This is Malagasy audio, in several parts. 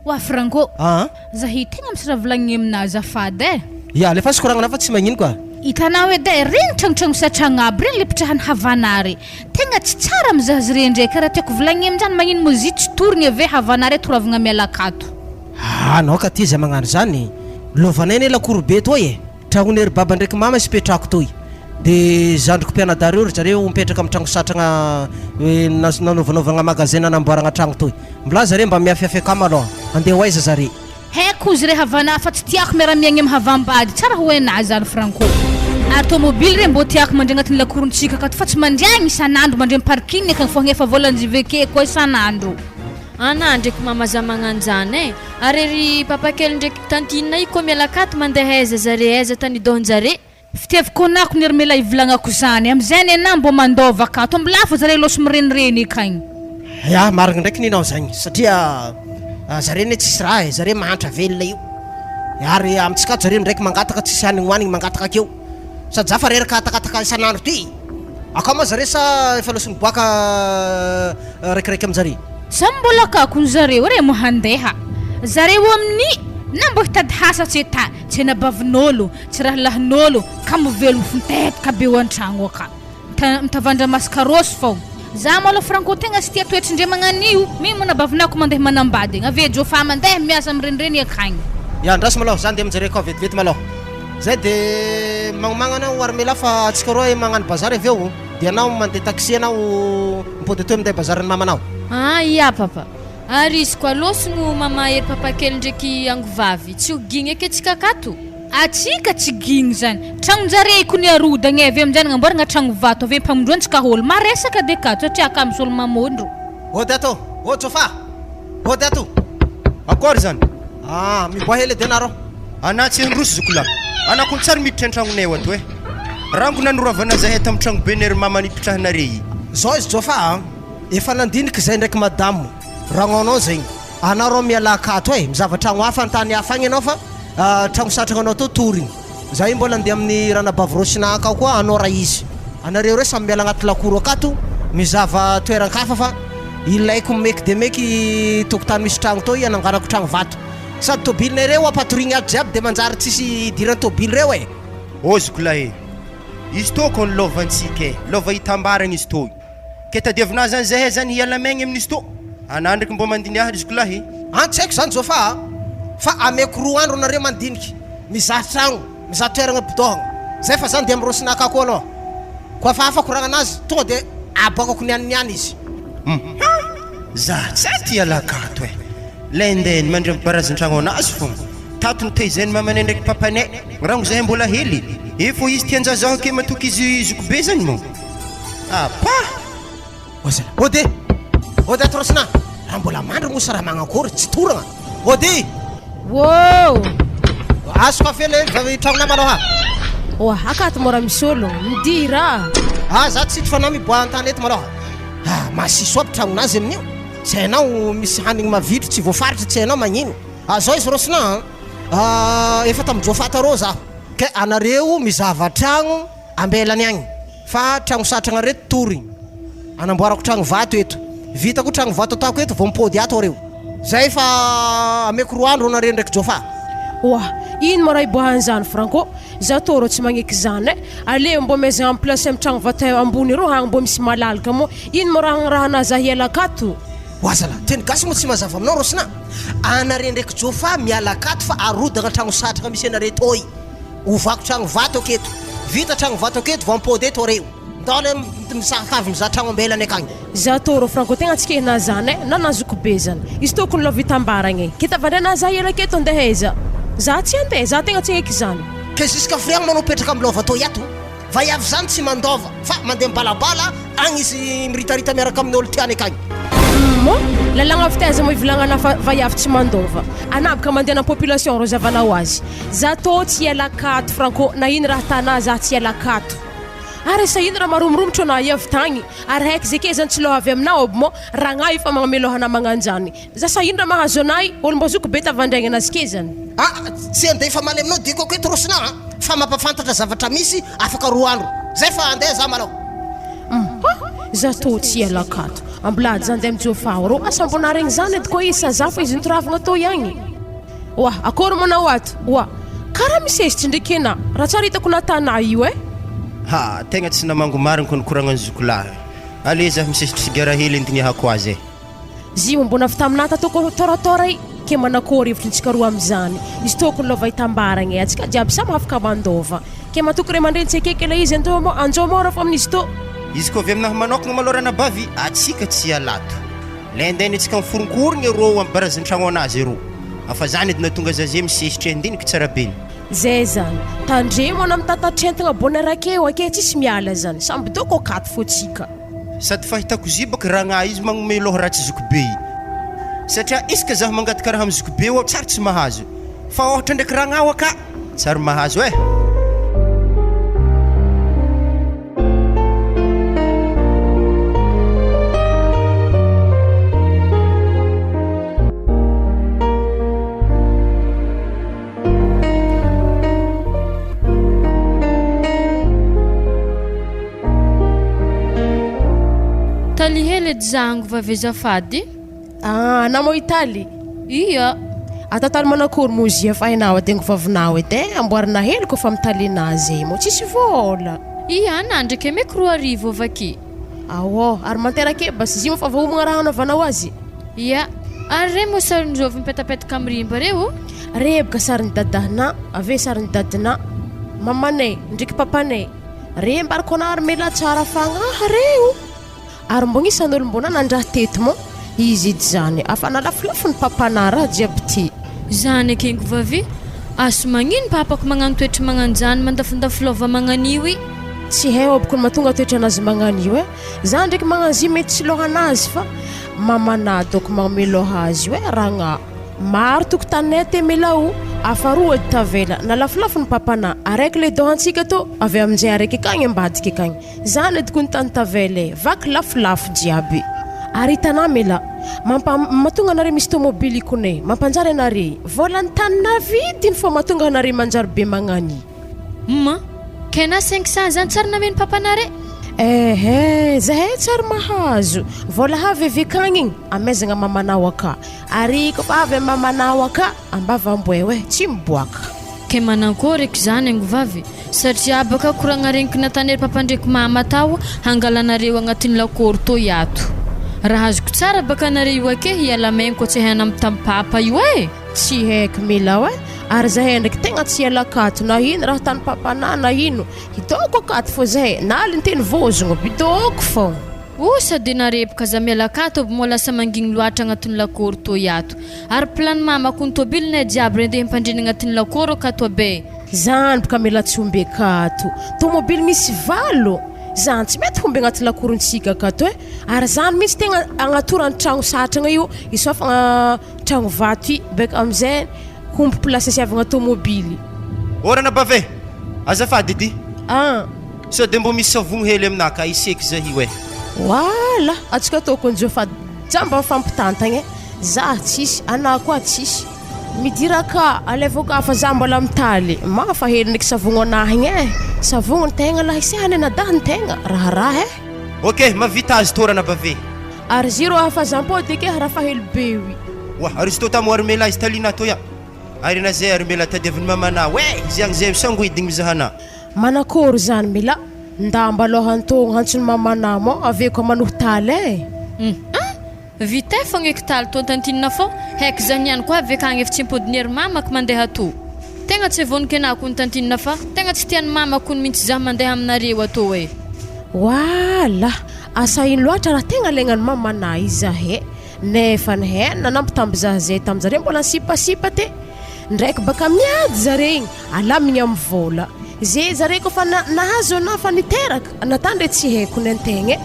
Oa Franco, Aa. Zahay tegna misy raha volagniny aminà azafady eh. Ya, alefaso koragnana fa tsy magnino ka. Hitanao edy eh, regny tragnotragno satragno aby regny le pitrahany havanà re. Tegna tsy tsara mizaha azy regny ndraiky, raha tiako volagniny aminjany magnino moa izy tsy torigny ave havanà re toravagna miala akato. Aa anao ka ty zay magnano zany, lovanay anie lakoro be toy e. Tragnon'i ry baba ndraiky mama izy petrako toy. De zandriko mpianadahy reo ry zareo mipetraka am tragno satragna nanaovanaovagna magasin nanamboaragna tragno toy. Mbola zare mba miafiafy akama aloha. Andeha ho aiza zare? Haiko ozy re havana fa tsy tiako miara miaigna am havam-bady tsara ho hainà zany Franco. Ary tomobily re mbô tiako mandry agnatin'ny lakorontsika akato fa tsy mandry agny isan'andro mandry am parking akagny fô agnefa vola njivk koa isan'andro. Ana ndreky mama za magnanjany eh! Ary ery papa kely ndreky tantine i koa miala akato mandeha aiza zare aiza tany idônjare? Fitiaviko anako ny ry mela ivolagnako zany, amizay ny anah mbô mandôva akato, ambilafo zare lôso mirenireny akagny. Ya, marigny ndraiky ninao zagny satria zare anie tsisy raha e, zare mahantra velona io, ary amintsika ato zare ndraiky mangataka tsisy hanigny hoanigny mangataka akeo, sady za fa reraka hatakataka isan'andro ty, akao ma zare sa efa lôso miboaka raikiraiky aminjare? Samy mbola akakony zareo re mo handeha, zareo amin'ny na mbô hitady hasa tsy ta, tsy anabavin'ôlo, tsy rahalahin'ôlo ka mivelogno fontetaka be eo an-tragno aka. Ta mitavandra maskarôsy fao. Za malô franco tegna tsy tia toetrindre magnan'io, mino mo anabavinako mandeha manambady agny, avy eo jôfa mandeha miasa mirenireny akagny. Ya andraso malôha za ndeha mijery akao vetivety malôha. Zay de magnomagna anao Armela fa antsika roa magnano bazary avy eo de anao mandeha taxi anao mipody atoy minday bazarin'ny mamanao. Ah ia papa. Ary izy koa lôsy no mama ery papa kely ndreky angovavy tsy ho gigny eky atsika akato. Atsika tsy gigny zany. Tragnonjare ko niarodagna e, avy aminjay nagnamboaragna tragno vato avy ampamondroantsika ôlo maresaka de akato satria aka misy ôlo mamôndro. Ody ato! Ô Jofa! Ody ato! Akory zany? Ah, miboaha hely edy anareo. Anà tsy handroso zokolahy. Anà kony tsary miditra an-tragnonay ao ato eh. Rango nanoravana zahay tamin'ny tragnobenay ry mama nipitrahanare i. Zao izy Jofa a! Efa nandiniky zay ndraiky madamo. Ragnonao zegny. Anao rô mialà akato e! Mizava tragno hafa an-tany hafa agny anao fa tragno satragna anao tô torigny. Za io mbola andeha amin'ny ranabavy Rosina akao koa anao raha izy. Anareo reo samy miala agnaty lakoro akato, mizava toeran-kafa fa ilaiko meky de meky tokotany misy tragno tô hananganako tragno vato. Sady tôbilinay reo ampatorigny ato jiaby de manjary tsisy idiran'ny tôbily reo e! Oziko lahy e! Izy tô kony lôvantsika e! Lôva itambaragna izy tô. Ke tadiavinà zany zahay zany hiala maigny amin'izy tô? Anà ndraiky mbô mandiniaha ry zokolahy e! An tsy haiko zany Jofa a! Fa ameko roa andro anareo mandiniky, mizaha tragno, mizaha toeragna bidôhagna, zay fa za ndeha mirôsinà akao aloha, koa fa afa koragna anazy tonga de aboakako niany niany izy. Hum! Za tsy aty hiala akato e! Lendeny mandry am barazin-tragno anazy fogna, tato nitaizain'ny mamanay ndraiky papanay, rango zahay mbola hely, e fô izy tian-jazaho ke matoky izy zokibe zany moa? Apa! Ozona. Ody! Ody ato Rosina! Raha mbola mandry moa sa raha magnakory, tsy toragna. Ody! Wôô! Azo kafe le tragnonà malôha. Oa, akato mora misy ôlo. Midira! Ah, za tsy hiditra fa anà miboaha an-tany eto malôha. Ah, masiso aby tragnon'azy amin'io. Tsy hainao misy hanigny mavitro tsy voafaritra tsy hainao magnino. Ah, zao izy Rosina an! Ah, efa tamin'ny rô zaho. Ke anareo mizava tragno ambelany agny. Fa tragno satragna reto torigny. Anamboarako tragno vato eto. Vita koa tragno vato ataoko eto vao mipody ato areo. Zay fa ameko roa andro anareo ndraiky Jofa. Oa, ino ma raha iboahan'izany Franco? Za tô rô tsy magneky zany eh! Aleo mbô maison en place am tragno vato ambony rô agny mbô misy malalaka mô ino ma raha agnarahana za hiala akato? Oa zala, teny gasy moa tsy mazava aminao Rosina? Anare ndraiky Jofa miala akato fa arodagna tragno satragna misy anare toy. Ovako tragno vato aketo. Vita tragno vato aketo vao mipody eto areo. Ndao le misakavy mizaha tragno ambelany akagny. Za tô rô Franco tegna tsy kehina zany eh, na nazoky be zany. Izy tokony lova itambaragna e. Ke tavandray za hiala aketo andeha aiza? Za tsy andeha, za tegna tsy agneky zany. Ke jusqu'à friagny manao mipetraka am lova tô iato. Vaiavy zany tsy mandova fa mandeha mibalabala agny izy miritarita miaraka amin'ny olo tiany akagny. Humm lalagna avy taiza moa ivolagnana fa vaiavy tsy mandova. Anah boka mandeha na population rô zavanao ho azy. Za tô tsy hiala akato Franco na ino raha tanà za tsy hiala akato. Ary asa ino raha maromoromotro anah io avy tagny ary haiko ze ke zany tsy loha avy aminah ob mô ragnah io fa magname loha anah magnanjany. Za sa ino raha mahazo anah olo mbô zoky be tavandraigna anazy ke zany. Ah tsy andeha hifamaly aminao dikako eto Rosina a! Fa mampafantatra zavatra misy afaka roa andro zay fa andeha za malao. Hum za tô tsy hiala akato. Ambilady zany zay mijofa rô asa mbô naregny zany edy koa izy sa za fô izy nitoravagna tô iagny. Oa, akôry moa anao ato? Oa, karaha misesitry ndreky enà, raha tsara hitako natanà io eh. Ha, tegna tsy namango marigny ko nikoragnan'i zokilahy. Allez za misesitry sigara hely andinihako azy eh. Zio mbô navy taminà tato ko tôratôra i, ke manakôry hevitrintsika roa amizany? Izy tokony lôva hitambaragna eh, antsika jiaby samy afaka mandôva. Ke matoky ray aman-dreny tsy ekeky ilay izy anjô anjô môra fô amin'izy tô. Izy koa avy aminahy manokagna malôha ranabavy, atsika tsy hiala ato. Lendaina antsika miforonkorogna arô amy barazin-tragno anazy arô. Afa zany edy nahatonga za ze misesitry andiniky tsara be. Zay zany. Tandremo ana mitatatr'entagna bonne rakeo ake tsisy miala zany. Samby doko akato fô tsika. Sady fahitako izy baka ragnahy izy magnome loha ratsy zokibe i. Satria isaka zaho mangataka raha amy zokibe ao tsary tsy mahazo. Fa ôhatra ndraiky ragnahy aka tsary mahazo eh. Taly hely edy zango vavy azafady. Ah, anao moa Italy? Ia. Atataly manakory moa izy efa hainao adengo vavinao edy eh, amboarina hely koa fa mitalina azy moa tsisy vôla. Ia, anà ndraiky ameko 2000 avaky. Aô, ary manteraka e, basy izy io moa fa voahomagna raha hanaovanao azy. Ia, ary re moa sarin'ny zovy mipetapetaka amin'ny rimba re ô? Reboka sarin'i dadanà, avy eo sarin'i dadinà, mamanay, ndriky papanay. Re mbariko anà ary mela tsara fagnahy re o! Ary mbô gnisan'olo mbô nanandraha teto moa izy edy zany, afa nalafolafo ny papanà raha jiaby ty. Zany akengo vavy, aso magnino papako magnano toetry magnanjany mandafondafo lova magnanio i. Tsy hay obko ny mahatonga toetranazy magnanio e! Za ndreky magnanzy mety tsy lôhanazy fa mamanà dôko magnome lôha azy io e ragnà. Maro tokotaninay aty mila o, afa roa edy tavela, nalafolafo ny papanà, araiky le dôhantsika tô, avy aminjay araiky akagny ambadiky akagny. Zany edy kony tany tavela e, vaky lafolafo jiaby. Ary hitanà mila, mampa mahatonga anare misy tômôbily kony e, mampanjary anare, vôlan'ny tany navidiny fô mahatonga anare manjary be magnany. Humm, kay na 500 zany tsary nameno papanare? Ehe, zahay tsary mahazo, vôla avy avy akagny igny, amaizagna mamanao aka. Ary kôfa avy amy mamanao aka, ambavamboeo e, tsy miboaka. Kay manankôry eky zany angovavy, satria baka koragna regniky natanery papa ndreky mama tao hangalanareo agnatin'ny lakôro tô iato. Raha azoko tsara baka anare io ake hiala maigny kô tsy hanambitamby papa io e! Tsy haiko Milao e! Ary zahay ndraiky tegna tsy hiala akato na ino raha tany papanà na ino, hitôko akato fô zahay na alinteny vôzogno, bitôko fô. Osa de nareboka za miala akato aby moa lasa mangigny loatra agnatin'ny lakôro tô iato. Ary plan mamako ny tôbilinay jiaby re ndeha ampandrina agnatin'ny lakôro akato aby e! Zany boka mila tsy homby akato. Tômôbily misy valo? Zany tsy mety homby agnaty lakorontsika akato e! Ary zany mihitsy tegna agnatorany tragno satragna io, isôfagna tragno vato i, beka amizay homby place asiavagna tômôbily. Ô ranabavy e! Azafady edy! Ah! Sao dia mbô misy savogno hely aminà ka hiseky zah io e! Wala! Antsika tokony jo fa jamba mifampitantagna e! Zah tsisy, anà koa tsisy. Midira ka, alaivo ka fa zah mbola mitaly. Mafa hely ndraiky savogno anah igny e! Savogno ny tegna lahy se hanenadahy ny tegna, raharaha e! Ok, mahavita azy tô ranabavy e! Ary ziro afa zampody eke rafahely be wi. Oa ary izy tô tamo ary mela izy talina tô ya ary na zay ary mela tadiaviny mamana oe izy agny zay misangoidigny mizaha ana. Manakôry zany mila ndamba aloha antogno hantsony mamana mô aveko manohy taly e. Hum ah! Vita e fogna eky taly tô tantinina fô haiky zah niany koa avy akagny efa tsy ampodiny ery mamako mandeha tô. Tegna tsy vonoky anah kony tantinina fa tegna tsy tiany mamako kony mintsy zah mandeha aminareo atô e. Wala! Asa ino loatra raha tegna legnan'i mamanà izahay nefa ny hena nanambitamby zah zay taminjare mbola nisipasipa te ndraiky baka miady zare igny alamigny amy vola ze zare kofa nahazo anah fa niteraka natany re tsy haiko nentegna e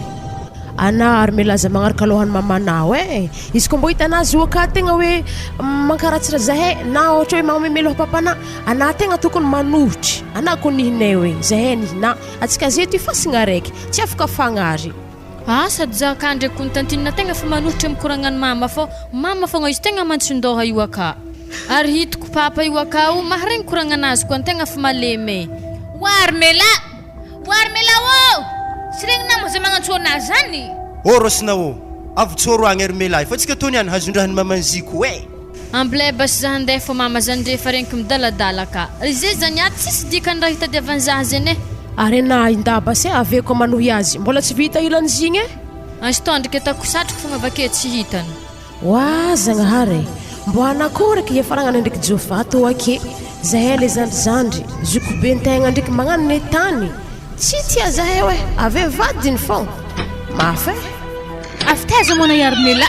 anah ary milaza magnaraka alohan'ny mamanao e izy ko mbô hitanah zo aka tegna hoe mankaratsy zahay na ohatra hoe magnome loha papanah anah tegna tokony manohitry anah ko nihinay hoe zahay nihinà Atsika ze ty fasigna araiky tsy afaka fagnary. Ah sady za ka ndreky kony tantine tegna fa manolotra mikoragnany mama fô mama fogna izy tegna mantsindoha io aka ary hitako papa io aka o maharegny koragnanazy koa antegna fa malemy e. Oary Mela! Oary Mela ô! Tsy regninao moa zay magnantso anah zany? Ô Rosina ô! Avotsoro agny ry melahy fa tsika tô niany hazondrahan'ny maman'i Ziko eh! Ambilay basy za handeha fô mama zany rehefa reniko midaladala ka. Ry zay zany ato tsisy dikany raha hitadiavan za zany eh. Ary anah indahy basy eh aveko manohy azy mbola tsy vita ilany zigny eh. Instant ndriky atako satroko fogna avake tsy hitany. Oa Zagnahary e! Mbô hanakory eky hiafaragna ndriky Jofa tô ake, zahay le zandrizandry, zokibe ntegna ndriky magnano ny tany, tsy tia zahay oe, ave vadiny fô! Mafy e! Avy taiza moa anao Armela?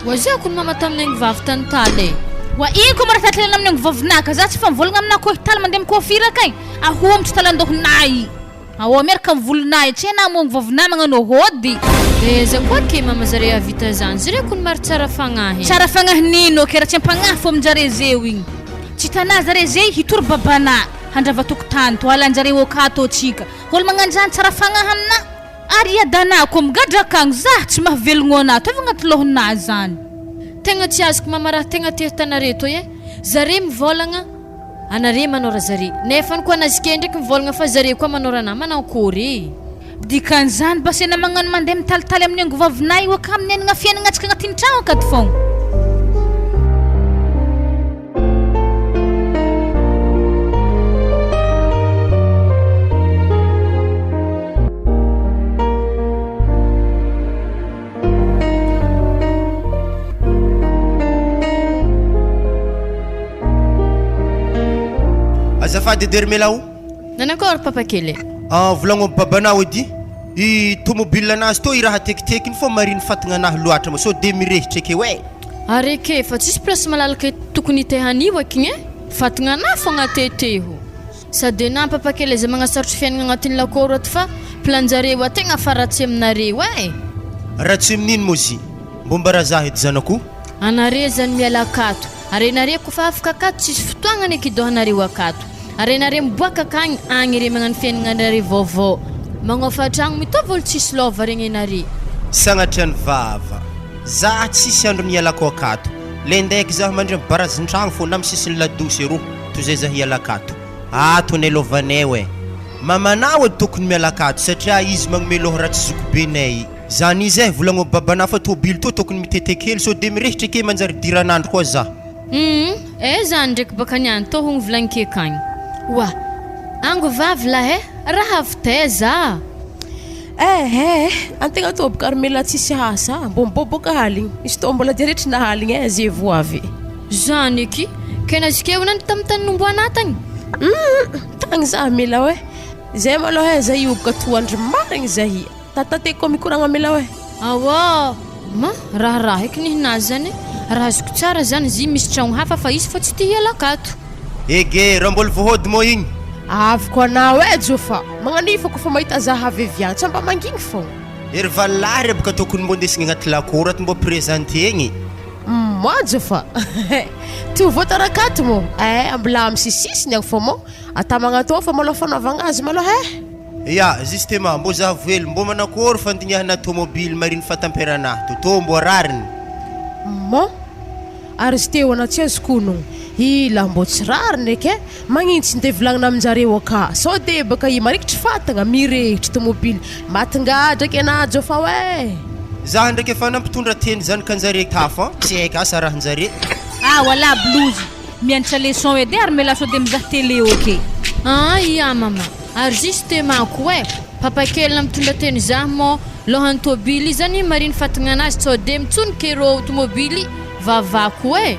Oa zako ny mama tamin'ny haingo vavy tany taly e! Oa ino koa mara tatrelana amin'ny haingo vavinà ka za tsy fa mivolagna aminà koa taly mandeha mi-coiffure kay, ahoa mitsy talandohinay. Ao miaraka am volonay tsy enah moa vovonah magnano hody. Eh za koa ke mama zare ahavita zany zare kony maro tsara fagnahy. Tsara fagnahy nino ke raha tsy ampagnahy fo aminjare zeo igny. Tsy hitanah zare zey hitory babanah handrava tokotany to alanjareo akato tsika. Olo magnano zany tsara fagnahy aminah. Ary iadanah ko migadra akagny zah tsy mahavelogno anah to avy agnaty lohanah zany. Tegna tsy azoko mama raha tegna te hitanare toy eh zare mivolagna Anare manao raha zare. Nefany koa anazike ndraiky mivolagna fa zare koa manao raha na manankory e. Dikan'izany basena magnano mandeha mitalitaly amin'ny angovavinay io aka amin'ny ainagna fiainagna antsika agnatin'ny tragno akato fogna. Azafady edy ry Mela o. Nanakôry papa kely e? Ah, volagno amy babanao edy, i tomobile anazy tô i raha tekitekiny fô mariny fatigna anahy loatra ma sao de mirehitra akeo e. Areke fa tsisy place malalaka tokony hitehanio aky e, fatigna anahy fogna ateteho. Sady enah papa kely aza magnasarotry fiaignana agnatin'ny lakôro ato fa plan-jareo ato tegna fa ratsy aminareo eh! Ratsy amin'ino moa zy? Mbô mba raha zah edy zanako. Anare zany miala akato, ary enare kofa afaka akato tsisy fotoagnany akidohanareo akato, ary enare miboaka akagny agny re magnano fiaignanareo vaovao, magnofa tragno mitovy olo tsisy lova regny enare. Sagnatria ny vava. Zah tsisy andro nialako akato. Lendaiky zah mandry am barazin-tragno fô na am sisin'ny ladosy eroa toy zay zah hiala akato. Ato anie lovanay e. Mamanao edy tokony miala akato satria izy magnome loha ratsy zokibenay. Zany izy eh, volagno am babanah fa tôbily tô tokony mitete kely sao de mirehitra eke manjary diran'andro koa zah. Humm eh zany ndraiky baka niany tô hono volagniko akagny. Oa! Ango vavy lahy eh! Raha avy taiza? Eh eh, antegna tô boka Carmela tsisy asa, mbô miboboka aligny, izy tô mbola diretrina aligny eh, ze vo avy. Zany aky, kay nazikeo nany tam tany nomboanà tagny? Humm, tagny za Mela oe, zay malôha eh, zay io boka toandro marigny zay, tatateko koa mikoragna Mela oe. Aoa! Ma, raharaha eky nihinazy zany e! Raha azoko tsara zany izy misy tragno hafa fa izy fô tsy tia hiala akato. Ege, raha mbola voahody moa igny. Avoko anao eh Jofa, magnanifako kofa mahita za avy avy any, tsa mba mangigny fogna. Ery valilahy re boka tokony mbô ndesigny agnaty lakoro ato mbô presenter-gny. Moi Jofa, to voatara akato mô eh, mbola amy sisisiny agny fô mô, ata magnatô fa malôha fanaovagna azy malôha eh. Ya, justement, mbô zahavo hely, mbô manakôry fandinihana tômôbily mariny fatamperanah to, tô mbô rariny. Mon, ary izy teo ana tsy azoko onogno, i lah mbô tsy rariny eky eh, magnino tsy nde volagnina aminjareo aka, sao de baka i marikitry fatagna, mirehitry tômôbily, matingadra eky ana Jôfa oe. Zah ndraiky efa nampitondra teny zany kanjare tafa an, tsy haiko asa rahanjare. Ah wallah blouse, mianatra leçon edy ary mialà sao de mizaha télé ok. Aa ia mama, ary justement koa e, papa kely nampitondra teny zah mô lohan'ny tôbily zany mariny fatignanazy tsao de mitsoniky erô tomobily vavako e.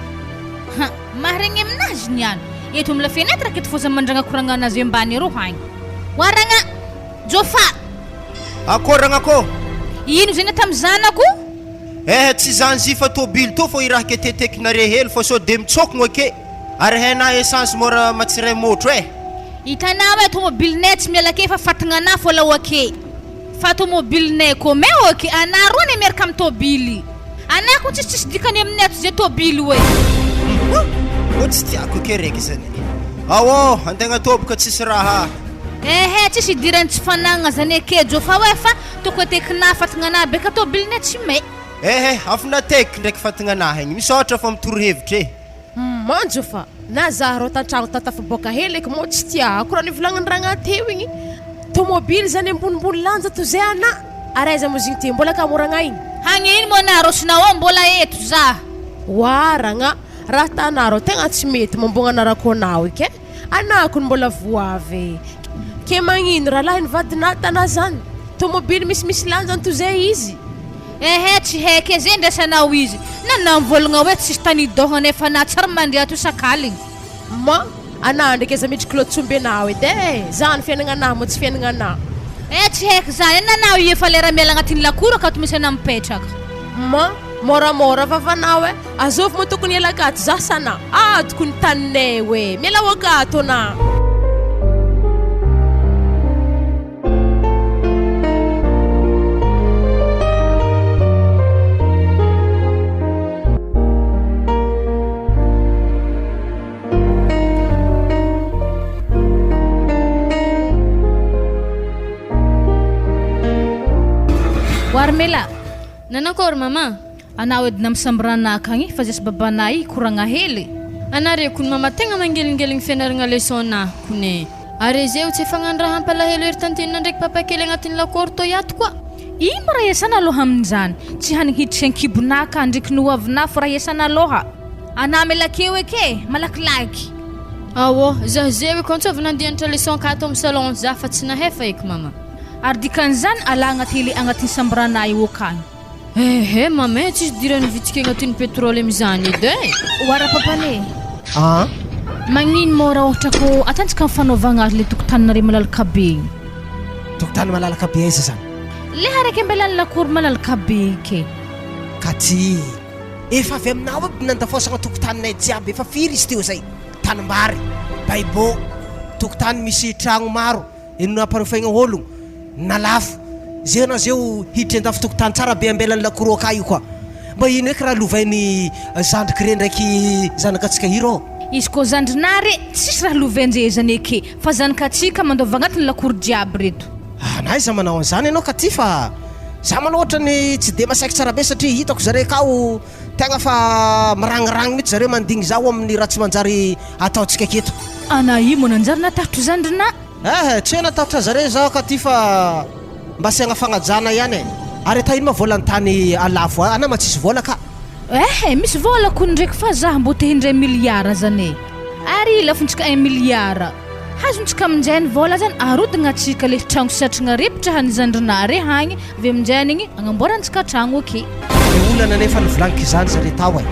Ha, maharegny aminazy niany. Eto am la fenêtre aketo fô za mandragna koragna anazy ambany arô hagny. Oaragna! Jôfa! Akôry ragnako? Ino zay natao am zanako? Eh tsy zany zy fa tôbily tô fô i raha ketetekinare hely fô sao de mitsôkogno ake ary hena essence môra matsiray môtro eh. Hitanao eh tomobilinay tsy miala ake fa fatignanah fô lao ake fa tomobilinay ko mais ok anah roa anie miaraka am tôbily anah ko tsisy tsisy dikany aminay ato ze tôbily oe. Humm mbô tsy tiako ake raiky zany ao ô antegna tô boka tsisy raha. Ehe tsisy idirany tsy fanagnana zany ake Jofa oe fa Toko atekinà fatignanà be ka tôbilinay tsy may. Ehe, afinateko ndraiky fatignanà igny. Misaotra fa mitoro hevitra e. Manjo fa na za rô tantragno ta tafaboaka hely eky mô tsy tiako raha nivolagniny ragnah teo igny. Tômôbily zany ambonimbony lanja toy zay anah. Ary aiza moa zigny ty? Mbola akamoragna igny? Hagnino moa na Rosinao ao mbola eto za? Oaragna, raha tanareo tegna tsy mety mombogna anarako anao eky e! Anah kony mbola voavy e! Ke magnino rahalahy ny vadinah tanah zany? Tomobily misimisy lanjany toy zay izy? Ehe tsy haiky e, zay ndraisanao izy. Nanao mivolagna hoe tsisy tany idôhagna nefa anah tsary mandria ato isak'aligny. Ma, anah ndraiky aza midriky loatra omby anah edy e! Zany fiaignana anah moa tsy fiaignana anah. Eh tsy haiko zany e, nanao io efa lera miala agnatin'ny lakoro akato misy anah mipetraka. Ma, môramôra vavanao e! Azovy moa tokony hiala akato za sa na? Adiko ny taninay oe! Mialao akato na! Oarmela! Nanakôry maman? Anao edy namsambiranà akagny fa zesy babanà i koragna hely. Anare kony mama tegna mangelingeligny fianaragna leçon nah kony e. Are zeo tsy efa agnano raha hampalahelo ery tantine ndraiky papa kely agnatin'ny lakoro tô iato koa. Ino raha iasana aloha amin'izany? Tsy hanigny hiditry ankibonà ka handriky ny hoavinà fo raha iasana aloha. Anà melakeo eky e, malakilaky. Aô, zah zeo eko antsôvy nandianitra leçon akato amy salon zah fa tsy nahefa eky mama. Ary dikan'izany alà agnaty le agnatin'ny sambranà io akagny. Ehe mama eh, tsisy idiran'ny vitsika agnatin'ny pétrole amizany edy eh. Oara papane. An? Magnino mô raha ohatra kô atantsika ny fanaovagna azy le tokotaninareo malalaka be igny? Tokotany malalaka be aiza zany? Le araiky ambelan'ny lakoro malalaka be igny ke. Ka ty, efa avy aminao aby nandafaosagna tokotaninay jiaby, efa firy izy teo zay? Tanimbary, baibo, tokotany misy tragno maro. Eny no amparofaigna ôlogno na lafo. Zeo na zeo hiditry andafy tokotany tsara be ambelan'ny lakoro aka io koa. Mba ino eky raha lovain'i zandriko re ndraiky zanakatsika i rô? Izy koa zandrinà re tsisy raha lovain-jé zany eke fa zanakatsika mandova agnatin'ny lakoro jiaby reto. Ah na aiza manao an'izany ianao ka ty fa za malôha ohatrany tsy de masaiky tsara be satria hitako zare akao tegna fa miragniragny mihitsy zareo mandigny zaho amin'ny raha tsy manjary ataontsika aketo. Anà io moa nanjary natahotra zandrinà. Eh, tsy hoe natahotra zare zaho ka ty fa mba asiagna fagnajana ihany e. Ary ata ino ma vola ny tany alavo a, ana ma tsisy vola ka. Eh, misy vola kony ndraiky fa zah mbô te hindray milliard zany e. Ary lafontsika un milliard. Hazontsika aminjay ny vola zany arodigna atsika le tragno satrigna repotra hany zandrinà re hagny avy aminjay igny agnamboarantsika tragno ok. Ny olana anefa novolaniko izany zare tao e,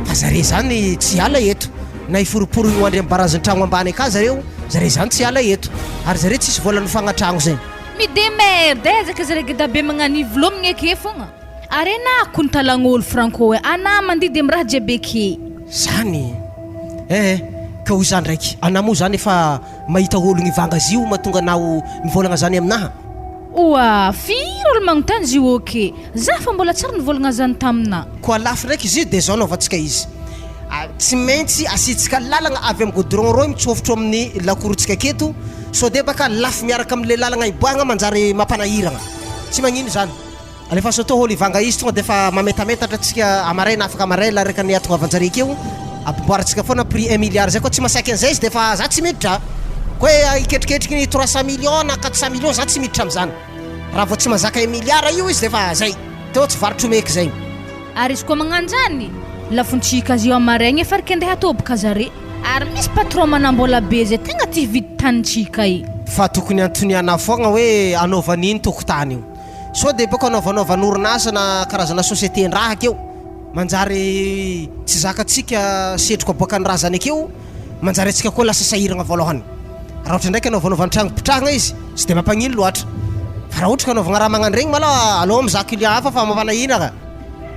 fa zare zany tsy hiala eto. Na hiforoporogny ho andry am-barazin-tragno ambany aka zareo, zare zany tsy hiala eto. Ary zare tsisy vola nofagna tragno zegny. Midemerde ezaka zare gedabe magnano ivolomigny ake fogna. Ary anah kony talagn'olo Franco e, anah mandidy am raha jiaby ake. Zany eh, ka hoy za ndraiky, anah moa zany efa mahita ologny hivanga azy io mahatonga anah mivôlagna zany aminaha. Oa, firy olo magnontany izy io ok. Za fa mbola tsary nivôlagna zany taminah. Koa lafo ndraiky izy io de zao anaovantsika izy, tsy maintsy asiantsika lalagna avy am goudron reo mitsofotro amin'ny lakorotsika aketo, sao de baka lafo miaraka amle lalagna iboahagna manjary mampanahiragna, tsy magnino zany, alefaso atao hôlo hivanga izy tonga defa mametametatra antsika amaray na afaka amaray laraka ny ahatongavanjare akeo, ampiboarintsika foana prix un milliard zay koa tsy masaky an'izay izy defa za tsy miditra, koa hoe hiketriketriky ny trois cent millions na quatre cent millions za tsy miditra amizany. Raha vao tsy mazaka un milliard io izy defa zay, teo tsy varotra omeky zay. Ary izy koa magnano zany, lafontsika azy io amaraigny efa rika andeha atôboka zare. Ary misy patron manambola be zay tegna tia hividy tanintsika i. Fa tokony antoniana foagna hoe anaovany ino tokotany io. Sao de bôka anaovanaovany orinasa na karazana société ndraha akeo. Manjary tsy zakantsika setroka boakan'ny razany akeo. Manjary antsika koa lasa sahiragna voalohany. Raha ohatra ndraiky anaovanaovany tragno mpitrahagna izy, tsy de mampagnino loatra. Fa raha ohatra ka anaovagna raha magnano regny malôha aleo mizaha client hafa fa mampanahiragna.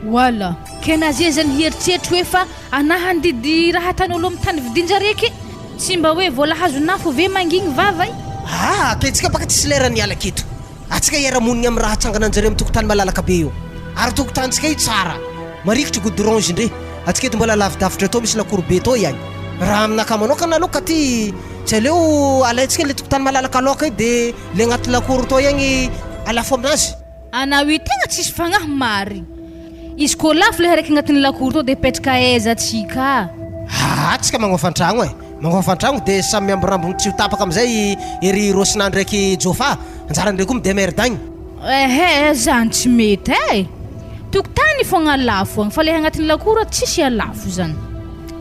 Voilà. Ke nazia zany hieritreritro hoe fa anah handidy raha atan'olo am tany vidinjare ke? Tsy mba hoe vola hazonah fo ve mangigny vava e? Ah, ke tsika baka tsisy lera niala aketo. Atsika hiara-monigny amin'ny raha atsangananjareo amin'ny tokotany malalaka be io. Ary tokotanintsika io tsara. Marikitry goudron izy ndre. Atsika eto mbola lavidavitra tô misy lakoro be tô ihany. Raha aminakahy manokana aloha ka ty tsy aleo alaintsika le tokotany malalaka aloka io de le agnaty lakoro tô ihany alafo aminazy. Anao io tegna tsisy fagnahy marigny. Izy koa lafo le araiky agnatin'ny lakoro tô de hipetraka aiza atsika? Aa tsika magnofa antragno e. Magnofa antragno de samy miamborambogno tsy ho tapaka amizay ery Rosina ndraiky Jofa. Anjaran'ireo koa mi-demerde agny. Ehe, zany tsy mety eh! Tokotany fogna lafo agny fa le agnatin'ny lakoro tsisy alafo zany.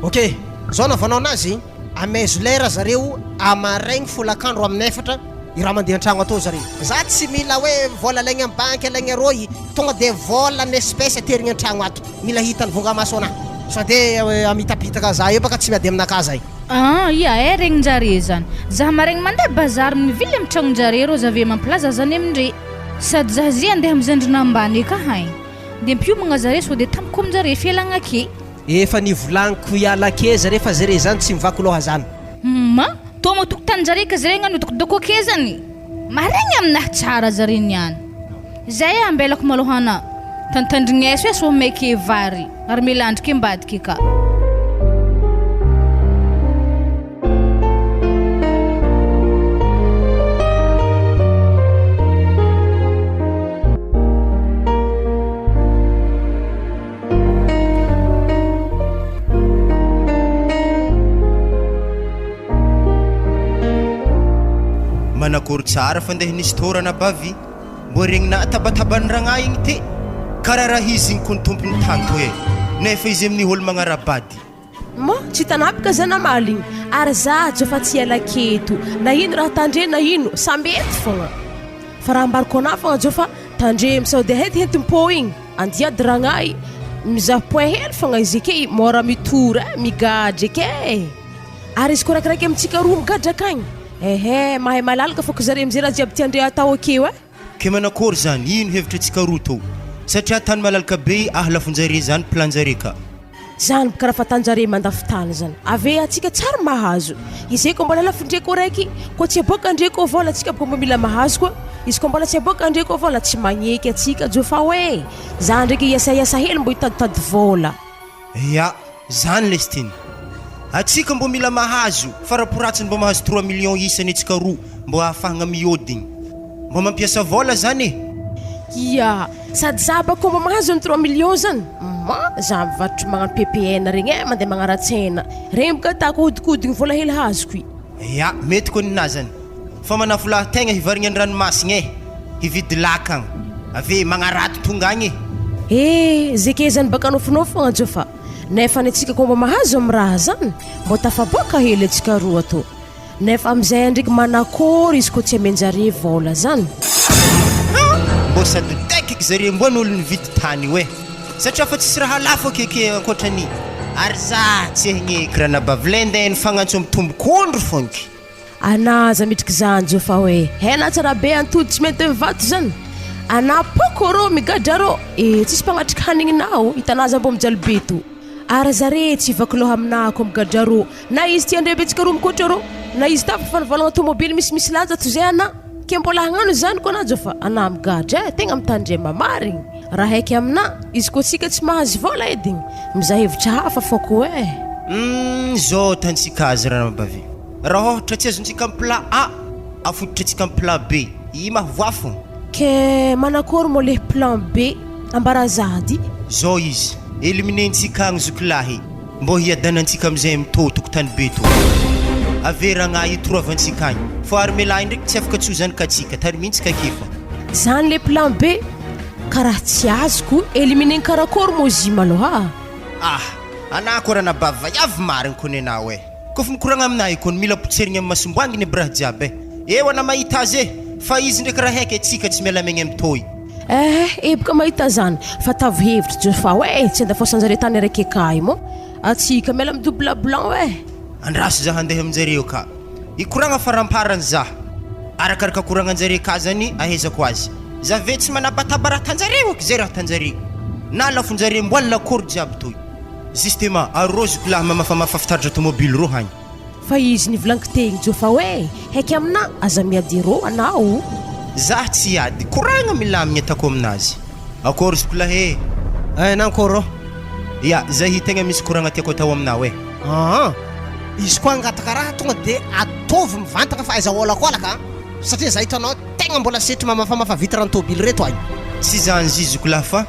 Ok, zao anaovanao anazy, amezo lera zareo amaraigny folakandro amin'efatra i raha mandeha antragno atao zareo. Za tsy mila hoe vola alaigny am banky alaigny aroy, tonga de vola en espèce aterigny antragno ato, mila hitan'ny vongamaso anah. Sao de hamitapitaka za eo baka tsy miady aminakahy zay. Ah ia eh regninjare zany. Zah maregny mandeha bazary mivily am tragnonjare rô za ve mampilaza zany amindre. Sady zah ze andeha am zandrina ambany eka hay. De mpiomagna zare sao de tampoka aminjare fialagna ake. Efa nivolagniko hiala ake zare fa zare zany tsy mivaky loha zany. Humm toa matoky taninjare ka zare gnano dokodoko ake zany. Maregny aminah tsara zare niany. Zay ambelako malôha ana. Tantandrigneso e soa meke vary ary milandriky ambadiky ka. Manakory tsara fa ndeha nisy tôra anabavy Mbô regninà tabataban'ny ragnahy igny te, karaha raha izy igny kony tompony tany toy e, nefa izy amin'ny ôlo magnara-bady. Mô tsy hitanà bôka za namaly igny, ary za jo fa tsy hiala aketo, na ino raha tandre na ino, samby eto fôgna. Fa raha ambarako anà fôgna jo fa tandremo sao de hentihentim-pô igny, andiady ragnahy, mizaha point hely fôgna izy ake, môra mitory e, migadra eke e. Ary izy koa raikiraiky amintsika roa migadra akagny, ehe, mahay malalaka fôko zare amizay raha jiaby tiandre atao akeo e. Ke manakory zany, ino hevitra tsika roa tô? Satria tany malalaka be ah lafonjare zany plan jare ka. Zany karaha fatanjare mandafo tany zany, ave atsika tsary mahazo, izay koa mbola lafondre koa raiky, koa tsy aboaka andre koa vola atsika boka mbo mila mahazo koa, izy koa mbola tsy aboaka andre koa vola tsy magneky atsika jo fa hoe za ndreky hiasaiasa hely mbo hitaditady vola. Ya, zany lesy tiny. Atsika mbô mila mahazo, faraporatsiny mbô mahazo trois millions isany atsika roa mbô ahafahagna mihodigny. Mbô mampiasa vôla zany e. Ya, sady za bako mbô mahazo ny trois millions zany, ma za mivarotry magnano PPN regny e, mandeha magnara-tsena, regny boka atako ahodikodiny vola hely hazoko i. Ya, mety koa ninahy zany. Fa manafolahy tegna hivarigny an-dranomasigny e, hividy lakagna, ave magnarato tonga agny e. Eh, zeke zany baka nofinofy fogna jo fa, nefa ny antsika koa mba mahazo am raha zany, mbô tafaboaka hely antsika roa tô, nefa amizay ndreky manakôry izy koa tsy amenjare vôla zany. Ha! Mbô sady tekiky zare mbô ny olo nividy tany io e! Satria fa tsisy raha lafo akeke ankoatran'i ary za tsy ehegneky ranabavy lendeh nifagnantso am tombok'ondry fognky. Anà aza mitriky zany jo fa hoe hena tsara be antody tsy mety vato zany anà poko rô migadra rô e tsisy mpagnatriky hanigny nao hitanà aza mbô mijaly be to ary zare tsy hivaky loha aminà ko migadra rô na izy tia ndre betsaka rô mikotra rô na izy tafaka fa nivalagna tomobily misimisy lanja tozay anà ke mbola hagnano zany ko anà jo fa anà migadra e tegna mitandrema marigny raha haiky aminà izy koa tsika tsy mahazo vôla edy igny mizaha hevitra hafa fô ko e. Humm zao tantsika azy ranabavy. Raha ôhatra tsy azontsika am plat A, afototrantsika am plat B. I mahavoafo. Ke manakôry mô le plan B ambarazady? Zao izy, eliminer-ntsika agny zokilahy mbô hiadanantsika amizay am tô tokotany be tô. Ave ragnahy itoroavantsika agny. Fô armée lahy ndraiky tsy afaka tsy ho zanakatsika, tarimintsika ake fa. Zany le plan B? Karaha tsy azoko, eliminer-ny karakôry mô izy malôha? Ah! Anah koa ranabavy vaiavy marigny kony anao eh! Kôfa mikoragna aminah io kony mila potserigny am masomboanginy aby raha jiaby eh! Eo ana mahita azy eh! Fa izy ndraiky raha haiky atsika tsy miala megny am toy. Eh eboka mahita zany fa tavo hevitry jo fa hoe tsy andafoasanjare tany araiky akay mo atsika miala am double blanc eh. Andraso za handeha aminjareo ka hikoragna faramparany za arakaraka koragnanjare ka zany ahezako azy za ve tsy manabataba raha tanjareo aky zay raha tanjare na lafonjare mboal lakoro jiaby toy. Justement, arô zoky lahy mamafamafa fitaratra tomobily rô hagny. Fa izy nivolaniko tegny jo fa hoe haiky aminà aza miady rô anao. Zah tsy hiady, koragna milamigny atako aminazy. Akôry zoky lahy e! Eh nankôry rô? Ya, zay tegna misy koragna tiako atao aminao e. Aa, izy koa hangataka raha tonga de ataovy mivantagna fa aiza hôlakôlaka a! Satria zah hitanao tegna mbola setry mamafamafa vitre ny tôbily reto agny. Tsy zany zy zoky lahy fa.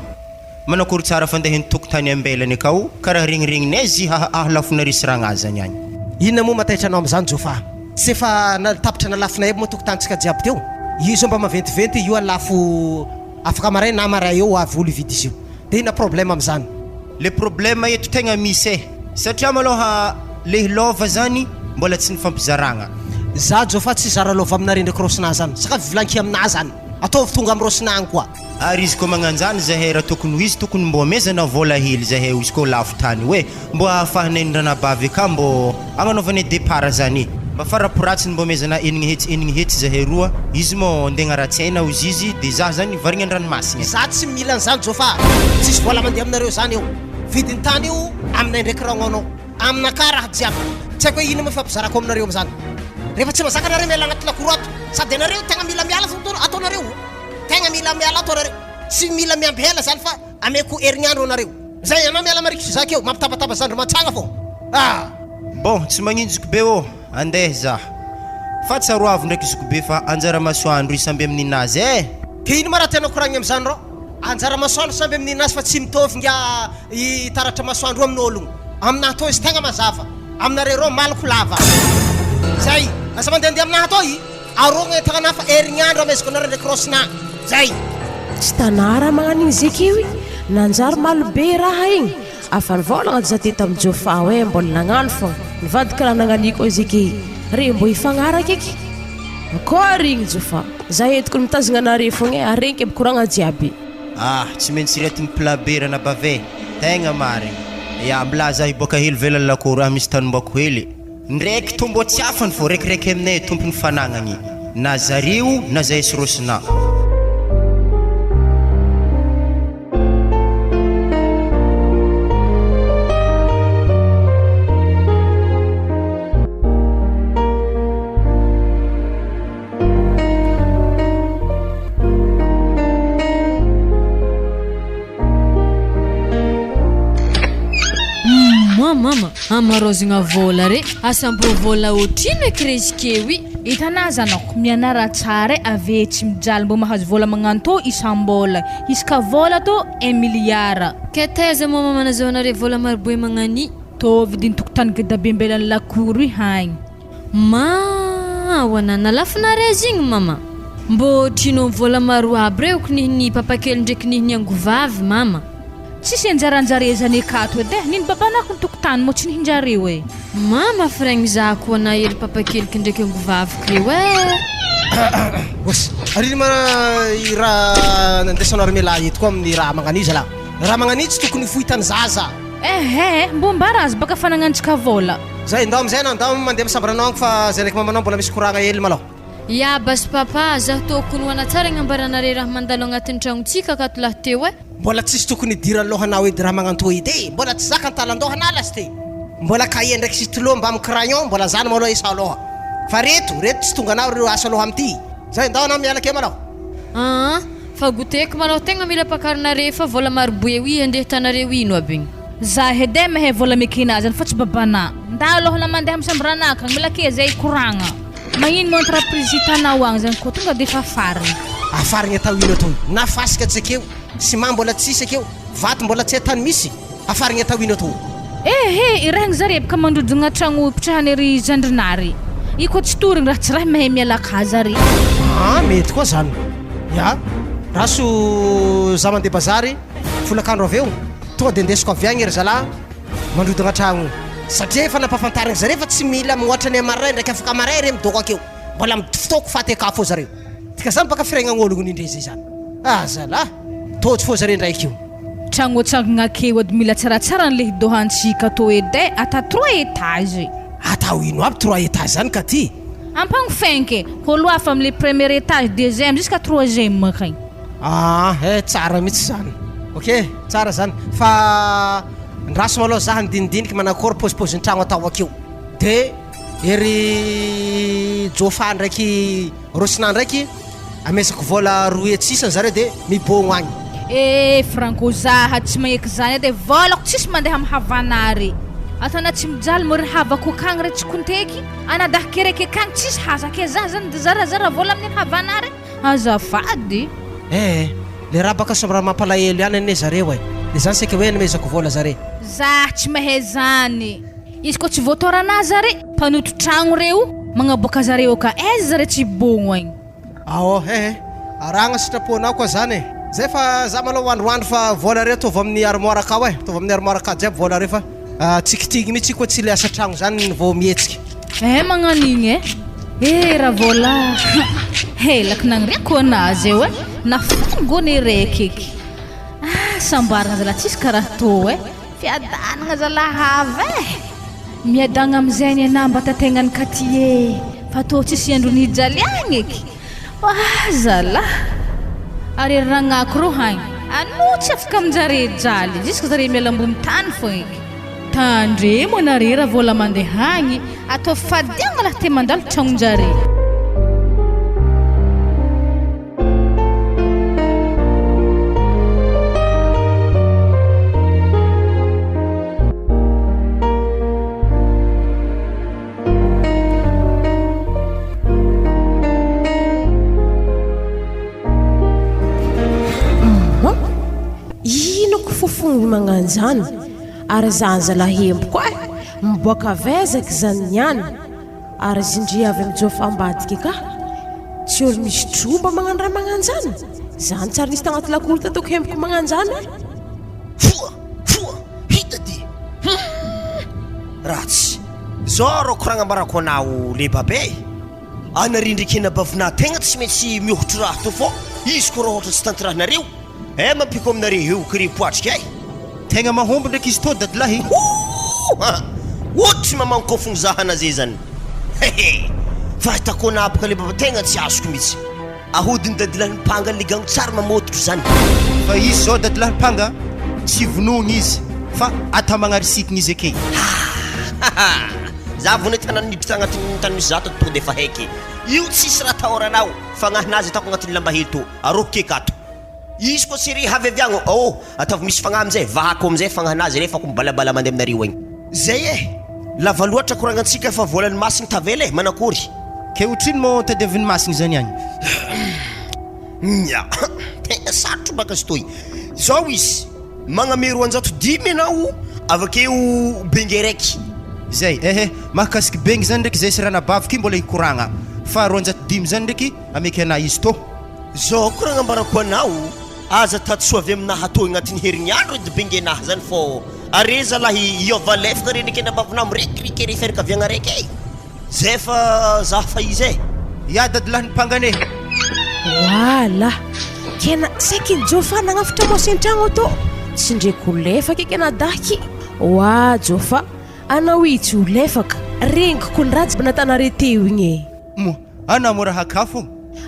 Manakory tsara fandehany tokotany ambelany akao karaha regniregninay zy haha ah lafonareo sy ragnah zany agny. Inona moa mataitra anao amizany Jofa? Tsy efa tapitra nalafinay aby moa tokotanintsika jiaby teo? Io zao mba maventiventy io lafo afaka maray na maray eo ho avy olo hividy izy io. De inona problème amzany? Le problème eto tegna misy eh! Satria malôha le lôva zany mbola tsy nifampizaragna. Za jofa tsy hizara lôva aminareo ndraiky Rosina zany. Saka vilanky aminah zany. Ataovy tonga am Rosina agny koa. Ary izy koa magnanjany zahay raha tokony ho izy tokony mbô amezana vôla hely zahay izy koa lafo tany oe mbô ahafahanay ny ranabavy aka mbô agnanaovanay départ zany e! Mba faraporatsiny mbô amezana enigny hetsy enigny hetsy zahay roa izy mô nde agnaratsiaina ozy izy de zah zany varigny andranomasigny e. Za tsy mila an'izany Jofa a! Tsisy vola mandeha aminareo zany eo. Vidin'ny tany io aminay ndraiky ragnonao. Aminakahy raha jiaby. Tsy haiko hoe inona moa ifampizarako aminareo amin'izany. Rehefa tsy mazaka nareo miala agnaty lakoro ato. Sady anareo tegna mila miala fô ataonareo. Tegna mila miala ato anareo. Tsy mila miamby ela zany fa ameko herignandro anareo. Zay anao miala marikitry zaka eo, mampitabataba zandry mantsagna fô. Ah! Bon, tsy magnino zokibe ô, andeha za. Fa tsaroavo ndraiky zokibe fa anjara masoandro i samby amin'ninazy eh! Ke ino ma raha tianao koragnina amizany rô? Anjara masoandro samby amin'ninazy fa tsy mitovy nga i taratra masoandro io amin'ologno. Aminahy tô izy tegna mazava, aminareo rô maloko lava. Zay! Aza mandehandeha aminahy tô i! Arogna entagna fa herignandro amezako anareo ndraiky Rosina. Zay! Tsy tanà raha magnan'igny zeky io i, nanjary malo be raha igny, afa nivôlagna za te tamy Jôfa hoe mbôla nagnano fôgna, nivadika raha nagnaniko eo zeky i, re mbô hifagnaraka eky. Akôry igny Jôfa, za eto kony mitazogna anare fôgna e, ary regniky aby koragna jiaby. Ah, tsy maintsy retin'ny plat be ranabavy e, tegna marigny. Ya, milaza hiboaka hely velany lakoro ah misy tany ombako hely. Ndraiky tombo tsy afany fô raikiraiky aminay tompony fanagnagny na zareo na zahay sy Rosina. Mama, amarozigna vôla re, asa mbô vôla otrino eky resike io i. Hitanà zanako, mianara tsara e, ave tsy mijaly mbô mahazo vôla magnantô isam-bôla, isaka vôla tô un milliard. Ke taiza moa mama nazahoanare vôla marobe magnani? Tô vidiny tokotany gedabe ambelan'ny lakoro i hagny. Ma ahoana nalafinare izy igny mama? Mbô trino vola maro aby reo kinihin'ny papakely ndreky kinihin'ny angovavy mama. Tsisy anjaranjare zany akato edy eh, nino babanako ny tokotany moa tsy nihinjareo eh. Mama freigny za koa nahery papakeliky ndreky angovaviko reo eh. Oss, ary ino ma i raha nandesanareo mialahy eto koa amin'ny raha magnan'io zalahy? Raha magnan'io tsy tokony ho fohitan'ny zaza. Ehe, mbô mbara azy baka fanagnantsika vôla. Zay, ndao amizay anao, ndao mandeha misambra anao agny fa zay ndraiky mamanao mbola misy koragna hely malôha. Ya basy papa, zaho tokony ho anatsara agnambaranare raha mandalo agnatin'ny tragnontsika akato lahy teo eh. Mbola tsisy tokony hidiran'ny lohanao edy raha magnantoa edy e! Mbola tsy zaka ny talan-dohanà lasy Mbola cahier ndraiky stylo mbamy crayon mbola zany malôha isa alôha. Fa reto, reto tsy tonganao reo asa alôha amity. Zay, ndao anao miala akeo malôha. Aa, fa goteko malôha tegna mila ampakarinare fa vola maro boe io andeha atanareo ino aby igny. Za edy mahay vola mekena zany fa tsy babanà. Ndao alôha la mandeha amy chambranà akagny mila ke zay hikoragna. Magnino moa entreprise hitanao agny zany koa tonga defa afarigny. Afarigny atao ino atoy? Na fasika tsy akeo, ciment mbola tsisy akeo, vato mbola tsy hay tany misy, afarigny atao ino atoy? Ehe, irehigny zare baka mandrodogna tragno ipetrahany ry zandrinà ry. Io koa tsy torigny raha tsy raha mahay miala ka zare. Ah mety koa zany. Ya, raso za mandeha bazary folakandro avy eo, tonga de ndesiko avy agny ry zalahy mandrodogna tragno io. Satria efa nampafantarigny zare fa tsy mila mihoatra ny amaray ndraiky afaka amaray re midoko akeo. Mbola fotoako faty akao fô zareo. Dika zany baka firegnan'ologno nindre zay zany. Ah zalah, tojo fô zare ndraiky io. Tragno atsangagna akeo edy mila tsaratsara ny lehidohantsika tô edy e, ata trois étages. Atao ino aby trois étages zany ka ty? Ampagno fenky e, olo hafa amle premier étage, deuxième jusqu'à troisième akagny. Ah eh tsara mihitsy zany. Ok, tsara zany. Fa ndraso malôha za handinidiniky manakôry pôzipôzin'ny tragno atao akeo. De ery Jôfa ndraiky Rosina ndraiky amesako vôla 200 isany zareo de mibôgno agny. Eh Franco zaha tsy magneky zany edy e, vôlako tsisy mandeha am havana re. Atana tsy mijaly moa ry havako akagny re tsy konteky, anadahy kereke akagny tsisy haza ke zah zany zarazara vôla amin'ny havana re. Azafady. Eh! Le raha baka somary mampalahelo ihany anie zareo e! De zany saika hoe nomezako vola zare. Zah tsy mahay zany. Izy koa tsy voatorana zare, mpanoto tragno reo, magnaboaka zareo ka aiza zare tsy bogno agny. Ao he he. Arahagna sitraponao koa zany e. Zay fa za malou androandro fa vola reo ataovy amin'ny armoire akao e. Ataovy amin'ny armoire akao jiaby vola reo fa tsy kitihigny mihitsy koa tsy le asa tragno zany vao mihetsika. Eh magnano igny eh. Eh Ravola helako nagniriako anazy eo eh. Nafangony raiky eky. Ah sambaragna zalahy tsisy karaha tô eh. Fiadanagna zalahy avy eh. Miadagna amizay ny anah mba tategnany katy eh. Fa tô tsisy andro nijaliagna eky. Wah zalah. Ary ry ragnako reo hagny. Anao tsy afaka aminjare jaly. Jusque zare miala ambony tany fogna eky. Tandremo anare raha vola mandeha agny, ataovy fadiagna raha te mandalo tragnonjare. Ino ko fofogny magnanjany ary zany zalahy hemboko eh miboaka avy aiza ky zany niany ary zindry avy am jofa ambadika ka tsy olo misy tromba magnano raha magnanjany zany tsary nisy tagnaty lakoro tataoko hemboko magnanjany eh. Foa! Foa! Hita ty! Humm! Ratsy! Zao rô koragna ambarako anao lebabe e! Anareo ndreky anabavinah tegna tsy maintsy mihotro raha tô fô izy koa raha ohatra tsy tanterahinareo eh mampiko aminareo eo kere poatrika eh! Tegna mahomby ndraiky izy tô dadilahy. Hoo! Ohatry maman-kofogno zahana zay zany. Hehe! Fa hitako anah boka le baba tegna tsy azoko mitsy. Ahodin'i dadilahy mpanga le gagno tsary mamototro zany. Fa izy zao dadilahy mpanga tsy vonoigny izy fa atao magnarisikigny izy ake. Hahaha! Za vao nahita anah niditra agnatin'ny tany misy za tato tonga de efa haiky. Io tsisy raha atahorana ao, fagnahinazy ataoko agnatin'ny lamba hely tô. Aroako ke kato. Izy koa tsy ry avy avy agny oh ataovy misy fagnahy amizay vahako amizay fagnahinazy refa ko mibalabala mandeha aminareo agny. Zay eh! Lava loatra koragnantsika fa volan'ny masigny tavela eh! Manakory? Ke otrino mô tadiavin'ny masigny zany agny? Nya! Tegna sarotro baka izy toy. Zao izy, magname 205 anao avakeo bengy araiky. Zay eh! Mahakasiky bengy zany ndraiky zay sy ranabaviko io mbola hikoragna fa 205 zany ndraiky ameky anah izy tô. Zao koa raha agnambarako anao, aza tady soa avy aminaha tô agnatin'ny herignandro edy bengenaha zany fô are zalahy hiova lefaka re ndreky andrabavinao mirekireke re fianakaviagna raiky e! Zay fa za fa izy e! Ya dadilahy ny mpangana e! Wala! Kena saiky ny Jofa nagnafitra môsy an-tragno tô, tsy ndreko lefaka eky anadahy ky! Oa Jofa, anao i tsy ho lefaka, regniko ny raha jiaby natanare teo igny e! Moa ana mora hakafo.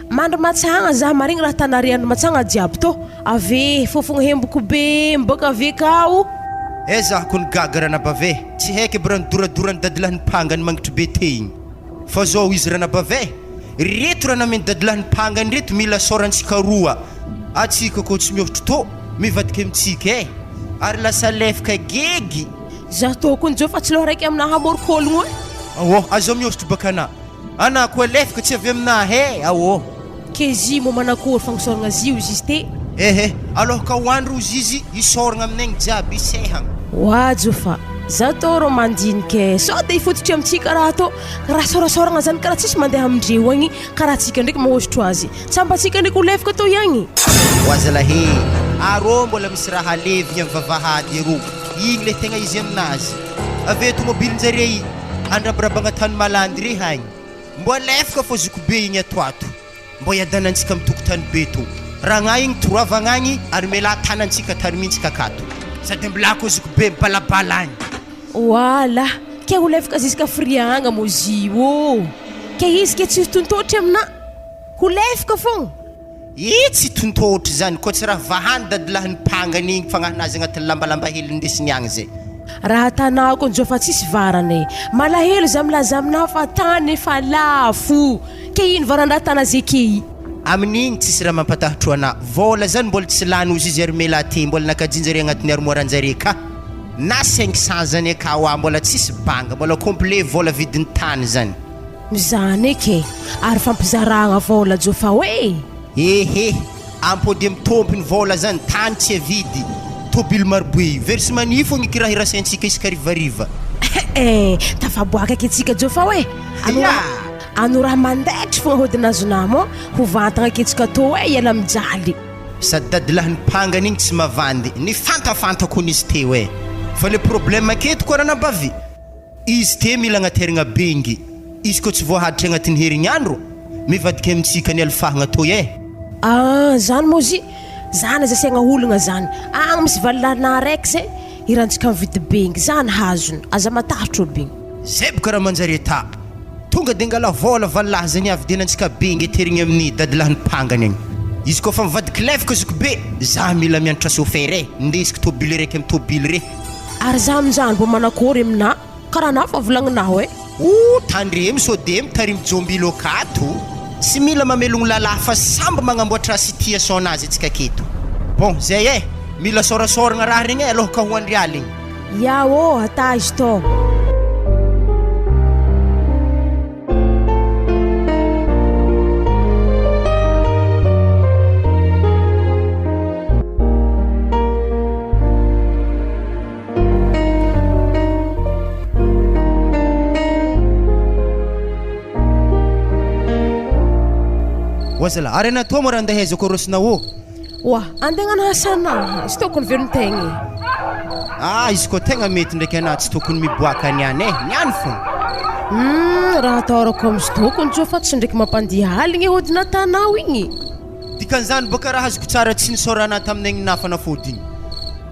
Mandry matsagna za maregny raha tanare andro matsagna jiaby tô ave fofogny hemboko be miboaka ave kao. Aiza ko ny gaga ranabave tsy haiky aby raha nidoradorany dadilahy nipangany mangitry be te igny fa zao izy ranabave reto raha nameny dadilahy nipangany reto mila saorantsika roa atsika ko tsy mihoatry tô mivadika amitsika eh ary lasa lefaka gegy. Za tô kony zao fa tsy loha raiky aminah hamorokôlogno eh. Aô aza mihosotra baka anah. Anah koa lefaka tsy avy aminah eh aô. K'zy moa manakory fagnosoragna zy ozy izy te. Ehe aloha ho andro ozy izy isaoragna aminegny jiaby isehagna. Oajo fa za tô rô mandinika eh, sao de hifototry amintsika raha tô, raha sorasoragna zany karaha tsisy mandeha amindreo agny karaha tsika ndreky mahosotro azy, tsambatsika ndreky ho lefaka tô iagny. Oazalahy e! Arô mbola misy raha alevigny am vavahady arô, igny le tegna izy aminazy. Ave tomobilin-jare i andrabirabagna tany malandy re hagny. Mbô alefaka fô zokibe igny ato ato. Mbô iadanantsika am tokotany be tô. Ragnà igny toroavagna agny ary melà tanantsika tarimintsika akato. Sady ambilà koa zokibe mibalabala agny. Oala, ke ho lefaka ziska firiagna moa zy io ô! Ke izy ke tsy ho tontôtry aminà, ho lefaka fogna. Ih tsy tontohotry zany koa tsy raha vahany dadilahy nipangany igny fagnahinazy agnatin'ny lambalamba hely ndesiny agny zay. Raha tanako njo fa tsisy varany e! Malahelo za milaza aminao fa tany efa lafo! Ke ino varan-draha tana ze ke i? Amin'igny tsisy raha mampatahotro anah, vôla zany mbola tsy lany ozy izy ary mela ty mbola nakajinjare agnatin'ny armoiranjare ka na 500 zany akao ah mbola tsisy banga mbola complet vôla vidin'ny tany zany. Mizana eky e! Ary fampizaragna vôla jofa hoe? Ehe! Ampody am tômpiny vôla zany, tany tsy avidy, tôbily marobe, verse mania fogna eky raha irasaintsika isaka harivariva. Eh! Tafaboaka eky tsika jofa hoe? Anao Ya! Ano raha mandaitry fogna hody nazonà mô ho vantagna aketsika tô e hiala mijaly. Sady dadilahy nipangana igny tsy mavandy, nifantafantako hono izy teo e! Fa le problème aketo koa ranabavy, izy te mila agnaterigna bengy, izy koa tsy voahaditry agnatin'ny herignandro, mivadika amintsika ny alifahagna toy e! Ah zany moa zy, zany aza asiagna olagna zany, agny misy valilahinà araiky zay, irantsika mividy bengy, zany hazony, aza matahotro aby igny. Zay boka raha manjary ata. Tonga de ngala vôla valilahy zay niavidianantsika bengy aterigny amin'ny dadilahy nipangany agny. Izy koa fa mivadiky lefaka zoky be, za mila mianatra chauffeur e, ndesiko tôbily araiky amy tôbily re. Ary za aminjany mbô manakôry aminà karaha anà fa volagninao e. O tandremo sao de mitarimy jombilo akato, tsy mila mamelogno lalahy fa samby magnamboatra situation nazy atsika aketo. Bon zay e, mila sôrasôragna raha regny e alôhaka ho andry aligny. Ya ô, ata izy tô. Oazala, ary anah toa moa raha andeha aiza ko Rosina ô? Oa, andeha hagnano asana, izy tokony velon-tegna e. Ah, izy koa tegna mety ndraiky anah tsy tokony miboaka niany e, niany fô. Hum, raha atahorako amin'izy tokony tsô fa tsy ndraiky mampandiha aligny hodina tanao igny. Dikan'izany boka raha azoko tsara tsy nisaorana tamin'ny aignina fanafody igny.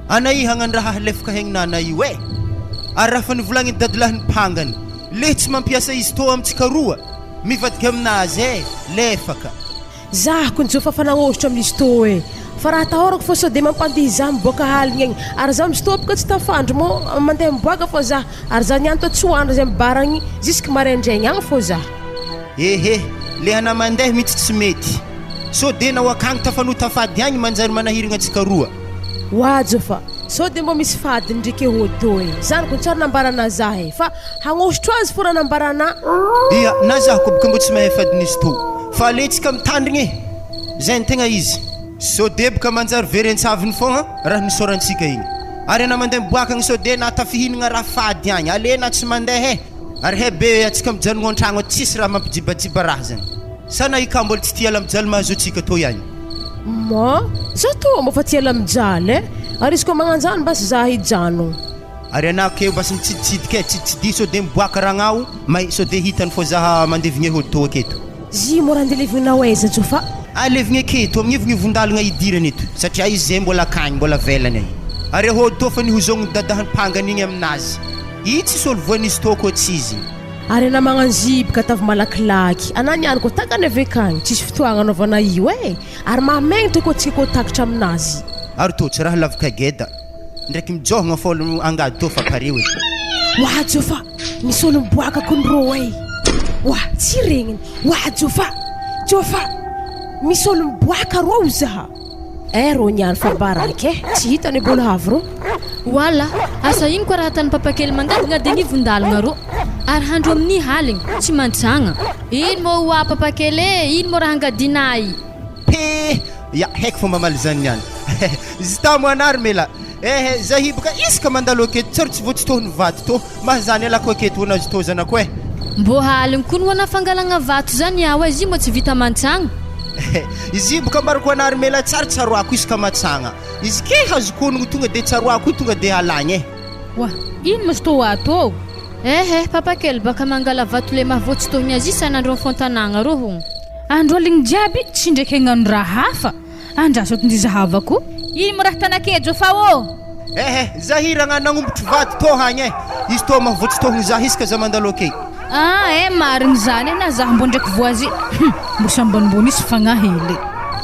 Ana i hagnano raha halefaka haignina ana io e! Ary raha fa nivolagnin'i dadilahy ny mpangany, lehy tsy mampiasa izy tô amintsika roa, mivadika aminazy e, lefaka. Zah ko njo fa nagnôsotro amin'izy tô e! Fa raha atahorako fô sao de mampandihy zah miboaka aligny agny, ary zah misy tô boka tsy tafandry mô mandeha miboaka fô zah, ary zah niany tô tsy hoandry zay mibaragny jusque maraindraigny agny fô zah. Ehe, le anah mandeha mitsy tsy mety. Sao de nao akagny tafanota fady agny manjary manahiragna antsika roa. Oajo fa sao de mbô misy fadiny ndreky ôtô e! Zany ko tsary nambaranà zah e! Fa hagnosotro azy fô raha nambaranà. Ia, na zah ko boka mbô tsy mahay fadin'izy tô. Fa aletsika mitandrigna e! Zay no tegna izy. Sao de boka manjary very antsaviny fogna raha nisaorantsika igny. Ary anah mandeha miboaka agny sao de na tafihinagna raha fady agny. Ale na tsy mandeha e! Ary he be atsika mijanogno antragno ato tsisy raha mampijibajiba raha zany. Sa na i ka mbola tsy tia ala mijaly mahazo atsika tô ihany. Ma, za tô mba fa tia ala mijaly eh! Ary izy koa magnanjany mbasy za hijanogno. Ary anah keo mbasy mitsiditsidika eh, tsiditsidi sao de miboaka ragnao may sao de hitany fô zaha mandevigne hody tô aketo. Zy mora andelevignao aiza Jofa? Alevigny aketo amin'ivogniivon-dalagna idirany eto satria izy zay mbola akagny mbola avelany ay. Ary hody tô fa nihozogny dadahany mpangany igny aminazy. I tsisy olo voan'izy tô koa tsy izy. Ary anah magnano ziby ka ataovy malakilaky. Anah niany koa takany avy akagny, tsisy fotoagna anaovana io eh! Ary mahamegnatra koa tsika koa takatra aminazy. Ary tô tsy raha lavaka geda ndraiky mijôhagna fô angady tô fa pare oe. Oa Jofa, misy olo miboaka kony rô eh! Oa, tsy regniny. Oa Jofa! Jofa! Misy olo miboaka rô ozaha. Eh rô niany fa baraka eh! Tsy hitany e bolo avy rô. Oala, asa ino koa raha ataon'i papakely mangadingady agnivon-dalagna rô. Ary handro amin'ny haligny, tsy mantsagna. Ino moa oa papakely e, ino moa raha angadinay? He! Ya, haiko fomba mamaly zany niany. Zita moa anah ry mela. Ehe, zahy boka isaka mandalo aketo, tsary tsy voatsitohon'ny vato tô. Mahazany alako aketo hono azy tô zanako eh. Mbô haligny koa no ana fangalagna vato zany aho eh, izy moa tsy vita mantsagna. Izy boka ambarako anah ry mela tsary tsaroako isaka matsagna. Izy ke hazoko honogno tonga de tsaroako io tonga de halagna eh. Oa, ino moa izy tô ato ô? Ehe, papa kely baka mangala vato le mahavoatsitohigny azy isan'andro am fontanagna rô hono. Andro aligny jiaby tsy ndraiky hagnano raha hafa. Andraso ato ndizahavako. Ino mo raha tanakejo fa ô! Ehe, zahiragna nagnombotry vady tô hagny eh! Izy tô mahavotsy zah isaka zah mandalo ake. Ah eh marigny zany eh na zah mbô ndraiky voazy hum mbô sy ambonimbony isy fagnahy hely.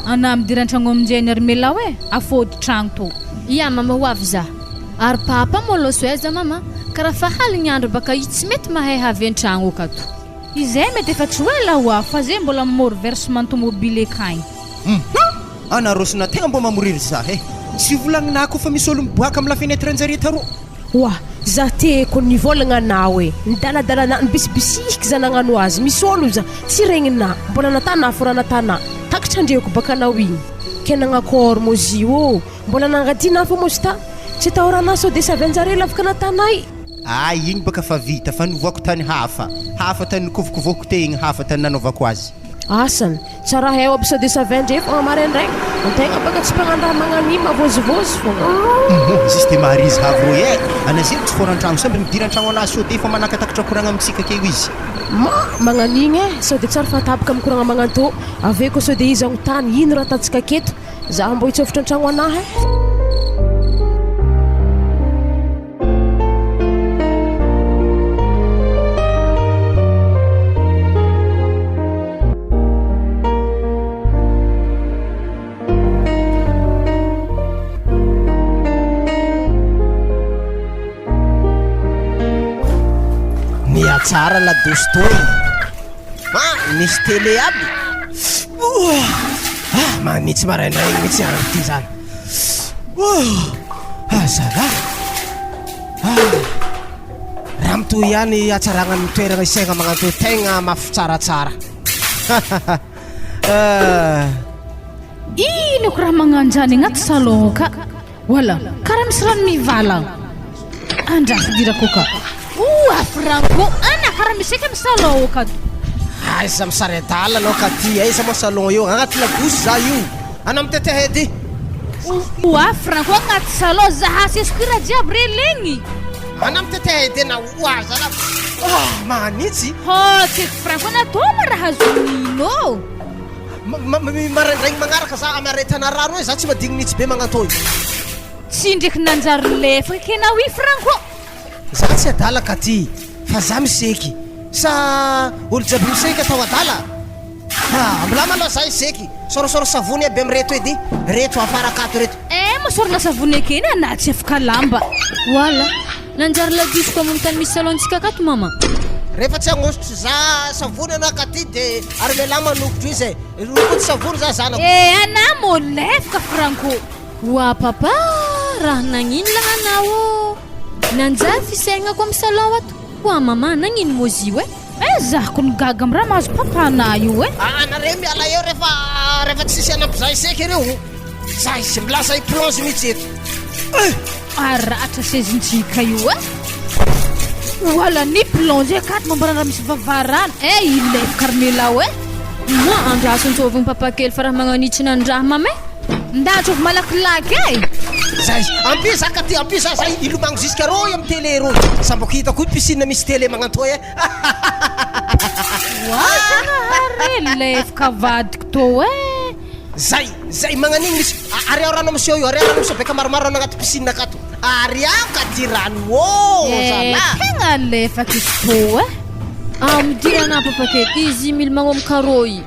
Anah midira antragno aminjay ny armelao eh afôdy tragno tô. Ia mama ho avy zah. Ary papa mô lôso aiza mama? Karaha fa haligny andro baka izy tsy mety mahay havy antragno akato. Izay mety efa tsy ho ela ho avy fa zay mbola mimôry versement tomobile akagny. Hum! Ana Rosina tegna mbô mamoriry zah eh! Tsy volagnina koa fa misy olo miboaka am la fenêtre anjare taroa. Oa! Zah te ko nivôlagna anao e! Nidaladala na nibisibisihiky zah nagnano azy, misy ôlo zah tsy regninà, mbola natànà fô raha natànà, takatra andreko baka anao igny. Ke nagnakôry mô zio ô! Mbola nangadinà fô mô zta? Tsy atahoranà sao de savy anjare lavaka natànay. Ay igny baka fa vita fa novoako tany hafa, hafa tany nikovokovohiko tegna, hafa tany nanaovako azy. Asany, tsara heo aby sao de savin-dre fogna maraindraigny, antegna baka tsy mpagnano raha magnan'igny mavôzivôzy fogna. Moa izy de maharizy havy roy eh! Anazelo tsy fôra an-tragno, samby midira an-tragno anazy sao de efa manakatakatra koragna amintsika akeo izy. Ma, magnan'igny eh! Sao de tsara fatabaka mikoragna magnantô, avy eo koa sao de izy agnontany ino raha ataontsika aketo, za mbô hitsôfotro an-tragno anahy eh! Nihatsara ladosy toy. Ah, nisy télé aby. Ah, manitsy maraindraigny mihitsy andro ty zany. Ah, zalahy. Ah, raha mitohy ihany hatsaragna ny toerana isaigna magnanto tegna mafy tsaratsara. Ah. Ino ko raha magnanjany agnaty salon ka? Wala, karaha misy rano mivalagna. Andraso dirako ka. Oa Franco, ana karaha misy eky amy salon ka. Aiza misary adala anao ka ty, aiza moa salon io, agnaty ladosy za io. Ana mitete edy. Oa Franco, agnaty salon zaha asesiko raha jiaby re legny. Ana mitete edy na oa zala. Ah, mahanitsy. Hô, tsy eky Franco natao ma raha azonino. Maraindraigny magnaraka za amaretana rano e, za tsy madigny nitsy be magnantô io. Tsy ndreky nanjary lefaka kenao i Franco. Za tsy adala ka ty fa za miseky sa olo jiaby miseky atao adala? Ha mbola malôha za hiseky, sôrosôro savony aby amreto edy, reto afara akato reto. Eh mosorona savony ekeny anah tsy afaka lamba. Wala, nanjary ladosiko ambony tany misy salon-tsika akato mama. Refa tsy agnosotry za savony anah ka ty de ary lehilahy manokotro izy e, rokoty savony za zanako. Eh anah mô lefaka Franco. Oa papa raha nagnino lah anao ô? Nanjary fisaignako am salon ato. Oa mama nagnino mô zio e? Eh zah kony gaga am raha mahazo papa anah io e. Aa nareo miala eo refa refa tsisy hanampy za hiseky ereo. Za izy milaza hi plonge mihitsy eto. Eh! Aratra sezintsika io eh. Wala ny plonge akato mambarana raha misy vavarano eh ilay Carmela eh. Moi andraso antsovigny papa kely fa raha magnanitsina ny raha mama eh. Nda antsovy malakilaky eh. Zay, ampia za ka ty, ampia za zay hilomagno jusqu'à rô amy télé rô. Sambako hitako io piscine misy télé magnantoy eh. Oa Zagnahary lefaka vadiko tô eh. Zay, zay magnan'igny misy, ariao rano miseho io, ariao rano miseho beka maromaro rano agnaty piscine akato. Ariao ka ty rano ô Eh, zalahy. tegna alefaka izy tô eh. Ah, midira anà papa kely, izy mily magnomboka rô i.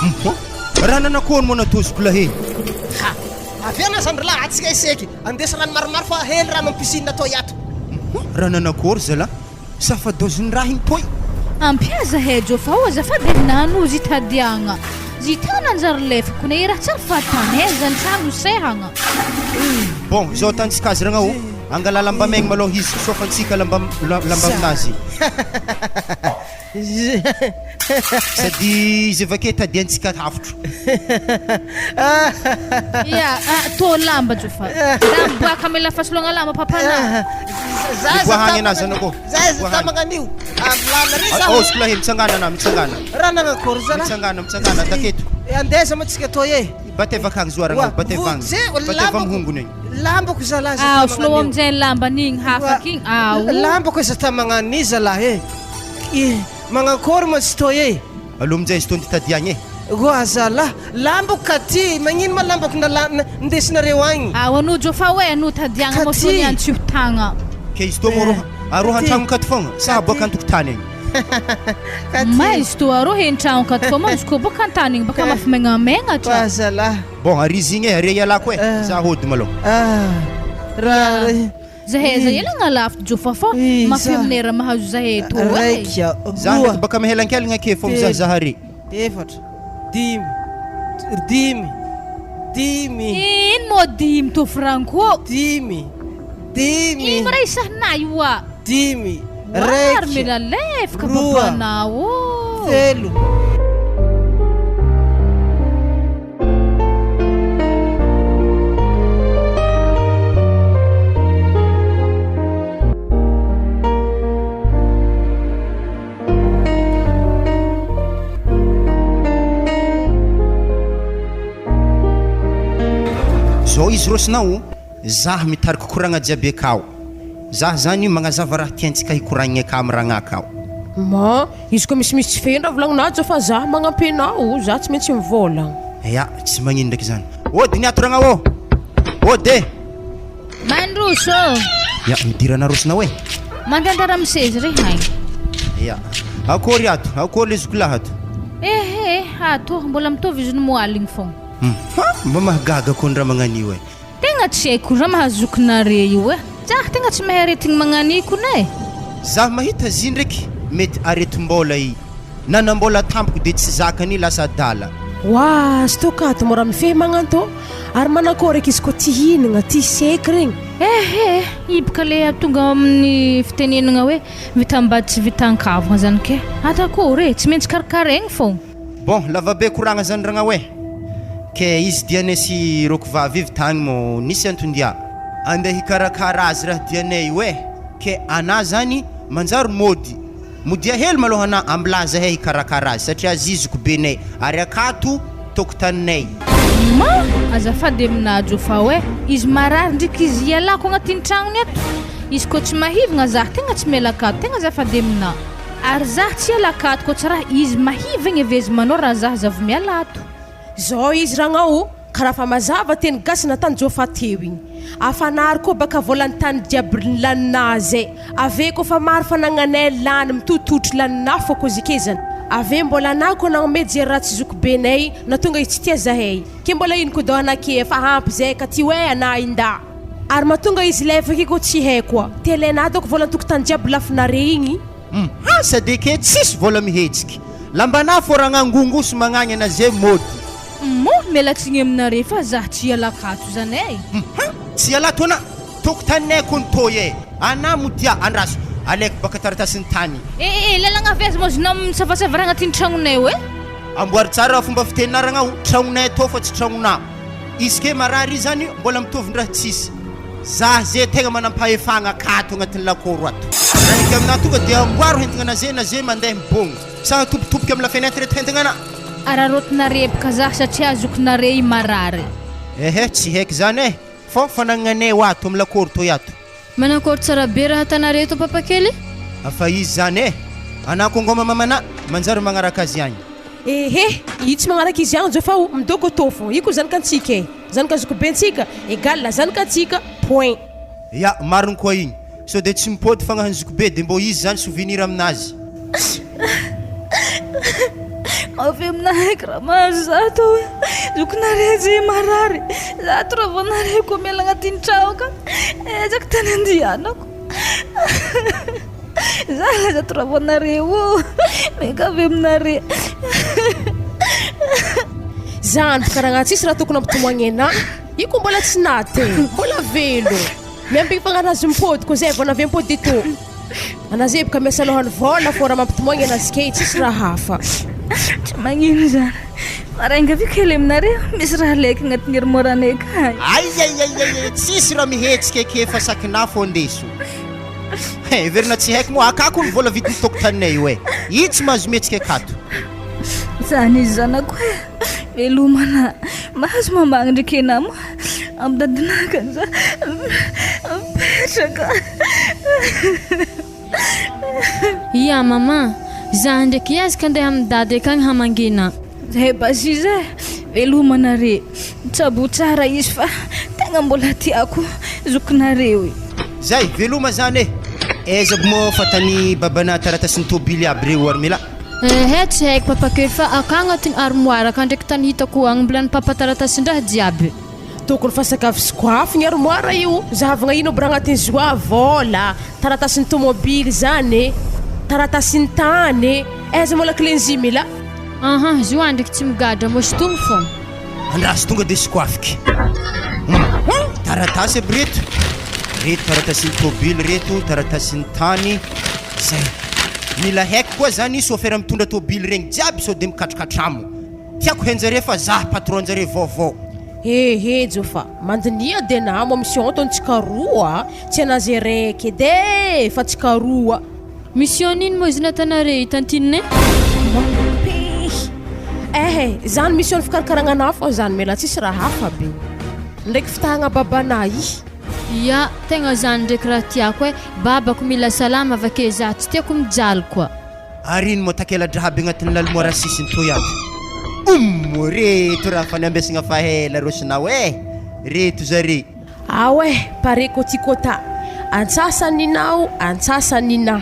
Mho, raha nanakôry moa natosiko lahy e? Ha, avy ana zandry lahy, atsika hiseky, andeso rano maromaro fa hely rano am piscine atao iato. Mho, raha nanakôry zalahy? Sa fa doziny raha igny poi? Ampiasa he Jofa o azafady e nano zitadiagna zitagna nanjary lefako ne raha tsary fahatany he zany tragno sehagna. Bon, izao ataontsika azy ragna o, angala lamba maigny malôha izy sofantsika lamba lamba aminazy. Sady izy avake tadiantsika hafotro. Ya, tô lamba Jofa. Da miboaka amela fasoloagna lamba papanà. Miboaha agny anà zanako. Za za magnan'io. Ambilana re za. Oh, sokolahy, mitsangana anà, mitsangana. Raha nagnakory zalahy. Mitsangana, mitsangana, taketo. Andeza moa tsika tô e. Bateva akagny zoaragna, bateva agny. Bateva amy hongony agny. Lambako zalahy za Ah, solao aminjay lambany igny hafaky igny. Ah, Lambako za tamagnan'i zalahy e. Ih, magnakory moa tsy toy e? Aleo aminjay izy tondy tadiagna e. Oa zalah, lambako ka ty, magnino ma lambako nala nindesinareo agny? Ao anao Jofa oe, anao tadiagna moa soa ny antsio tagna. Ke izy tô moa roha, aroha antragno kato fogna sa aboaka antokotany agny? Ma izy tô aroha entragno kato fô ma izy koa boaka antany igny baka mafy megnamegnatra. Oa zalah. Bon, ary izy igny e, are ialako e, za hody malôha. Ah, raha. Zahay aza ela agnalafo jofa fô mafy aminay raha mahazo zahay eto e. Raika, Za ndraiky baka mihelankelagna ake fô mizahazaha are. Efatra, dimy, dimy, dimy. Ino moa dimy tô Franco? Dimy, dimy. Ino raha isahinà io a? Dimy, Oa raika, ary mila lefaka roa, babanao ô. telo. Zao izy Rosinao, zah mitariky koragna jiaby akao. Zah zany magnazava raha tiantsika hikoragnigny aka am ragna akao. Ma, izy koa misimisy tsy feno raha volagnina ajo fa zah magnampy anao, zah tsy maintsy mivôlagna. Ya, tsy magnino ndraiky zany. Ody ny ato ragna ô! Ody e! Mandroso ô! Ya, midira anarosonao e! Mandantara amin'ny seza re hay. Ya, akory ato, akory le zokilahy ato? Ehe, ato, mbola mitovy izy no moaligny fogna. Hum, mba mahagaga koa ny raha magnan'io e! Tegna tsy haiko raha maha zokinare io e! Zah tegna tsy mahay aretigny magnan'io kony e! Zah mahita zy ndreky mety aretim-bola i nanam-bola tampoko de tsy zakany lasa adala. Wa stock ato mora mifehy magnanto ary manakôry eky izy koa tia hihinagna tia seky regny. Ehe, hiboka le tonga amin'ny fitenenagna hoe vitam-bady tsy vitan-kavagna zany ke! Atakôry e, tsy maintsy karakaraigny fôgna. Bon, lavabe koragna zany ragna oe! Ke izy dianay sy roko vavy ivy tagny mô nisy anton-dia andeha hikarakara azy raha dianay io e! Ke anà zany manjary môdy, modia hely malôha anà ambilà zahay hikarakara azy satria ziziko benay ary akato tokotaninay. Ma! Azafady aminà Jofa oe, izy marary ndriky izy ialako agnatin'ny tragnony ato, izy kô tsy mahivagna zah tegna tsy miala akato, tegna azafady aminà. Ary zah tsy hiala akato koa tsy raha izy mahivagna eve izy manao raha zah zavo miala ato. Zao izy ragnao karaha fa mazava teny gasy natany jofa teo igny. Afanaro koa baka volan tany jiaby laninà zay. Ave koa fa maro fanagnanay lany mitototry laninà fô koa zikezany. Ave mbola anà koa nagnome jery raha tsy zokibenay na tonga izy tsy tia zahay. Ke mbola ino koa dao anake efa ampy zay ka ty oe anà inda. Ary mahatonga izy leva ake koa tsy haiko a. Tele-na doko vola antokotany jiaby lafinare igny. Hum asa de ke tsisy vola mihetsiky. Lambanà fô ragnangongoso magnagny ana ze mody. Moa miala tsiny aminare fa zah tsy hiala akato zany e. Hum tsy hiala ato ana. Tokotaninay kony toy e. Ana modia andraso alaiko baka taratasin'ny tany. Eh eh eh lalagna avy aiza moa zinao misavasava raha agnatin'ny tragnonay eo e. Amboary tsara fomba fiteninà ragnà o, tragnonay tô fa tsy tragnonà. Izy ke marary izy zany mbola mitovy-ndraha tsisy. Zah ze tegna manampahefagna akato agnatin'ny lakoro ato. Naniky aminah tonga dia amboaro hentigna naze naze mandeha mibogno. Sa atobitoboky am la fenêtre eto hentigna ana. Araraotinare bka zah satria zokinare i marary. Ehe tsy haiky zany eh, fô fanagnanay ho ato am lakoro toy ato. Manakôry tsara be raha tanare eto papakely. Fa izy zany eh! Anah kongoma mamanah manjary magnaraka azy agny. Ehe! I tsy magnaraka izy agny zao fa o midoko tô fô. Io ko zanakantsika e! Zanaka zokibentsika egal zanakantsika point. Ya, marigny koa igny. Sao de tsy mipody fagnahin'ny zokibe de mbô izy zany souvenir aminazy. Mafy aminah eky raha mahazo za tô hoe zokinareo ze marary za to raha vao nareo koa miala agnatin'ny trano ka ezaka tany andianako za laza to raha vao nareo ô miangavy aminare. Zany bôka raha tsisy raha tokony hampitomoagny anah, io koa mbola tsy naty e, mbola velogno, miambigny fagnanazy mipody koa zay vao navy mipody tô. Anazy boka miasa alohan'ny vôla fô raha mampitomoagny anazy key tsisy raha hafa. Tsy magnino zany. Marainga avy kely aminareo, misy raha laiky agnatin'ny armoire anay akagny. Aiaiaiaiai tsisy raha mihetsika eke fa sakinafo andeso. He, heverina tsy haiko moa akako ny vola vidin'ny tokotaninay io e. Io tsy mahazo mihetsika akato. Zany izy zanako e. Veloma ana. Mahazo mamagny ndraiky enah moa. Amin'ny dadinakany za mipetraka. Ia maman, za ndraiky hiezaka andeha amin'ny dada akagny hamangina. Zay Baziza e, veloma nare, tsabo tsara izy fa tegna mbola tiako zokinareo e. Zay, veloma zany e! Aiza aby moa fatany babana taratasin'ny tôbily aby reo Armela? Ehe tsy haiko papa kely fa akagny agnatin'ny armoire akagny ndraiky tany hitako agny mbola ny papa taratasin-draha jiaby. Tokony fa sakafo sy coiffe ny armoire io, zahavagna ino aby raha agnatin'ny joie, vôla, taratasin'ny tomobily zany e, taratasin'ny tany e, aiza moa lakile ny zimila? Aha, joie ndraiky tsy migadra môsitogno fô. Andraso tonga de sokafiky. Hum, taratasy aby reto. Reto taratasin'ny tôbily reto, taratasin'ny tany, zay. Mila haiko koa zany sôfera mitondra tôbily regny jiaby sao de mikatrokatramo. Tiako henjare fa zah patron njare vaovao. He he Jofa, mandiniha de namo mission ataontsika roa, tsy anazy araiky edy e, fa tsika roa. Mission nino moa izy natanare i tantine? Mampiomehy. Ehe, zany mission fikarakaragna anah fô zany miala tsisy raha hafa be. Ndraiky fitahagna babanà i. Ya, tegna zany ndraiky raha tiako e, babako mila salama avake za tsy tiako mijaly koa. Ary ino moa takela-draha aby agnatin'ny lalimoara sisiny toy ato? Humm! Reto raha fa niambesagna fa ela rosinao eh! Reto zare. Ao eh, pare kôtikôta. Antsasany ninao, antsasany ninà.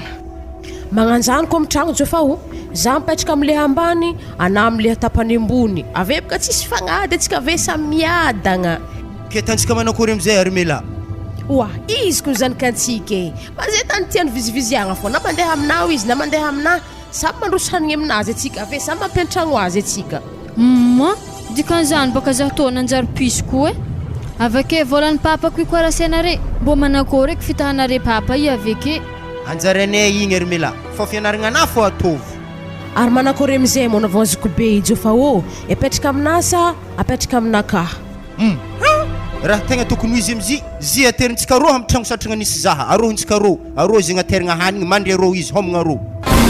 Magnanjany ko am tragno jo fa o, za mipetraka am leha ambany, anà am leha tapany ambony. Avy eo boka tsisy fagnady antsika ave samy miadagna. Ke atantsika manakôry amizay ary mela? Oa, izy ko zanakantsika e! Fa zay tany tiany viziviziagna fô, na mandeha aminao izy na mandeha aminà, samy mandroso hanigny aminazy antsika ave samy mampiantragno azy antsika. Humm dikan'izany baka zah tô nanjary piso koa e! Avake volan'i papako io koa rasenare, mbô manakôry eky fitahanare papa io aveke. Anjaranay igny ry mela, fô fianaragna anah fô ataovo. Ary manakôry amizay moa navao zokibe i Jofa ô, epetraka aminà sa apetraka aminakah? Hum ha! Raha tegna tokony ho izy amzy, zy aterintsika arô amy tragno satragna nisy zaha, arôhintsika arô, arô zegny aterigna hanigny, mandry arô izy, homagna arô.